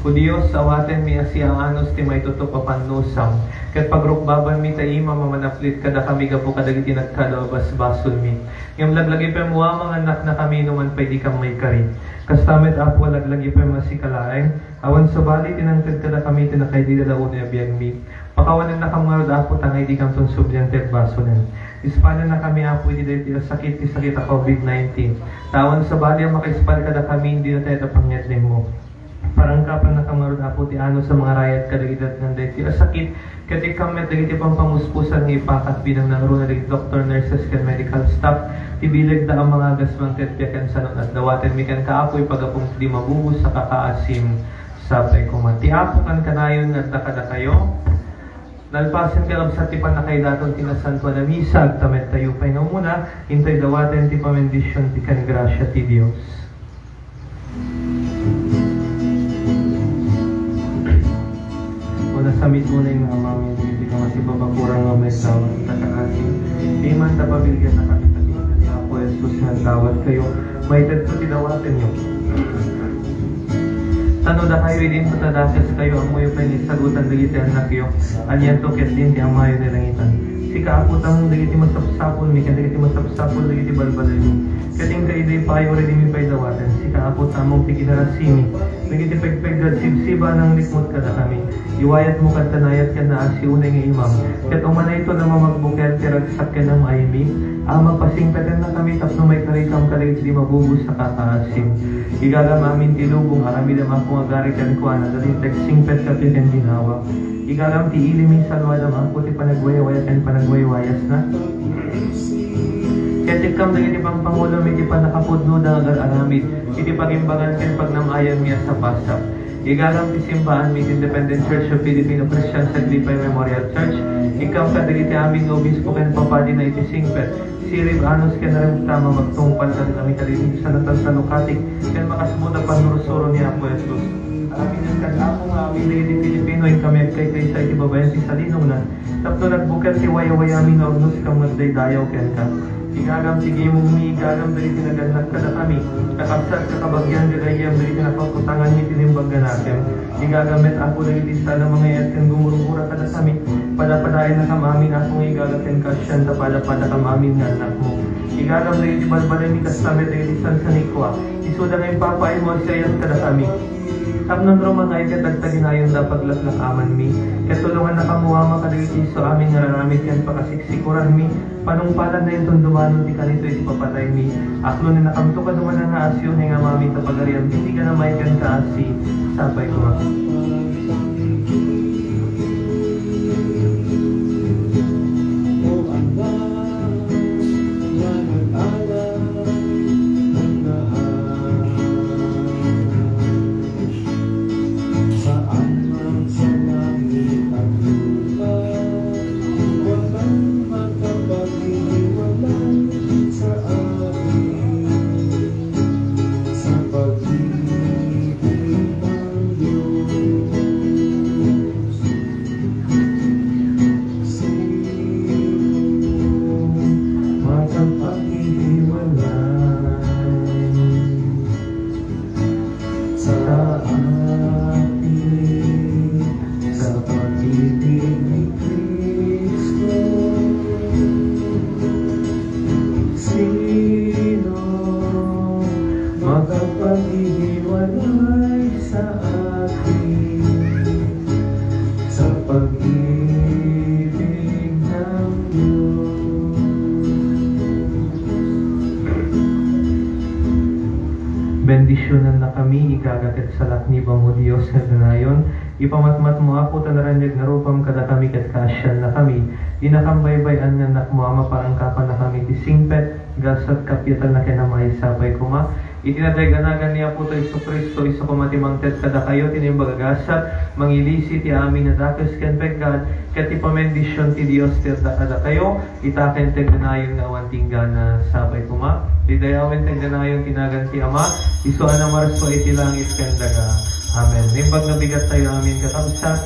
O Dios, awatenmi a siaanus ti maitutup a pannusam, ket pagrukbabanmi ta imam a manaplit kadakami gapu kadagiti nagkado a basbasolmi. Ngem laglagipem a mangannaknakami no man pay dikam maikari. Kasta met, Apo, a laglagipem a sika laeng, awan sabali ti nangted kadakami ti nakaidi dadaw unay a biagmi. Pakawanennakam ngarud, Apo, ta nga idikamton sublian ti agbasolen. Ispanennakami, Apo, iti daytoy a sakit, ti sakit a COVID nineteen. Ta awan sabali a makaispan kadakami idi natay ta pangyadnenmo. Parangkapannakam ngarud, Apo, ti anus a mangarayat kadagiti natngan daytoy a sakit, ket ikkam met dagiti pampamuspusan nga ipakat bilang nangruna dagiti doktor, nurses, ken medical staff, ti bilegda a mangagas mangted piaken sanon addawatenmi kenka, Apo, ipagapum ti mabubos a kakaasim. Sapay koma ti Apo kankanayon nga adda kadakayo. Nalpasen, kakabsat, ti pannakaidaton ti Nasantoan a Misa, agtamed tayo pay nga umuna, intoy dawaten ti pamendisyon ti ken grasia ti Dios. O nasamit unay nga Amami, iti kamasipabakuran nga may tawag ta kaasi. Di man ta pabilgan na kami sa pinili ni Apo Jesus nga tawad kayo, maitedto ti dawatenyo. Tano dakayo idin ta dakaskayo, ammoyo pay nga isagutan dagiti annakyo, anianto ket din ti Amayo ni langitan. Sika, Apo, tamong dagiti masapsapulmi, ken dagiti masapsapul dagiti balbalaymi. Ket inka idi payo, idi mi pay dawaten. Sika, Apo, tamong ti kinarasimi, Dagiti pegpeggad, sibsiba a nanglikmut kadakami. Iwayatmo kad tanayat ken naasi unay nga imam. Ket umanayto a mamagbukel ti ragsak ken am-aymi. Ama, pasingpetennakami tapno maikarikam kadagiti mabubos a kakaasim. Igagam amin ti lubong, aramidem, Apo, nga agari kenkuana, ta linteg, singpet, kappia ken ginawa. Igagam ti ilimi, salwadam, Apo, ti panagwayawaya ken panagwaywayasna. Ket ikkam dagiti pangpangulom iti pannakapudnoda nga agar-aramid iti pagimbagan ken pagnam-ayanmi a sapasap. Igagam ti simbaanmi ti Independent Church of Filipino Christians Aglipay Memorial Church. Ikkam kadagiti amin nga obispo ken papadina iti singpet, sirib, anus ken renta, mamagtungpal kadagami kadagiti nataltalukati ken makasbut a pannursuro ni Apo Jesus. Aramiden kad Apo nga amin dagiti Filipino, inkami agkaykaysa iti babaen ti salinongna, tapno nagbukel ti wayawayami nga urnoskam nga agdaydayaw kenka. Igagam ti gimongmi, igagam dagiti nagannak kadakami, kakabsat, kakabagian, gagayyem dagiti napakutanganmi iti naimbag nga nakem. Igagam met, Apo, dagiti saan a mangayat ken gumurgura kadakami. Padapadaennakam amin, Apo, nga igaga ken kaasian ta padapadakam amin nga annakmo. Igagam dagiti balbalinmi kasta met dagiti sansanikua. Isuda nga impapaaymo a siayat kadakami. Tapno no rumangay ket agtaginayonda a paglaklakamanmi. Ket tulongannakam, Ama, kadagiti isu amin nga ar-aramid ken pakasiksikuranmi. Panungpalanna inton dumano ti kanito iti papataymi. Aklonennakamto kad umana nga asi unay nga am-amin ta pagariam, bindigan a maikkan kaasi. Sapay koma. Saan man sa langit at lupa, walang makapaghiwalay sa atin, sa pag-ibig ng Diyos. Sino makapaghihiwalay sa atin, sa pag-ibig ni Kristo? Sino makapaghihiwalay sa atin, sa pag-ibig ng Diyos? Bendisyonannakami, igaga ket salaknibam, O Dios nga agnayon. Ipamatmatmo, Apo, ta naraniag nga rupam kadakami ket kaasiannakami. Inakam baybay-an nga annakmo a maparangkapannakami iti singpet, gasat, kappia, talna ken amay. Sapay koma. Iti nadayag a nagan ni Apotayo Jesu-Cristo, isu koma ti mangted kadakayo ti naimbag a gasat, mangilisi ti amin a dakes ken peggad, ket ti pamendision ti Dios ti adda kadakayo, ita ken ti agnanayon nga awan tinggana. Sapay koma. Ti dayawen ti agnanayon ti nagan ti Ama, isu a namarsua iti langit ken daga. Amen. Naimbag nga bigattayo amin, kakabsat,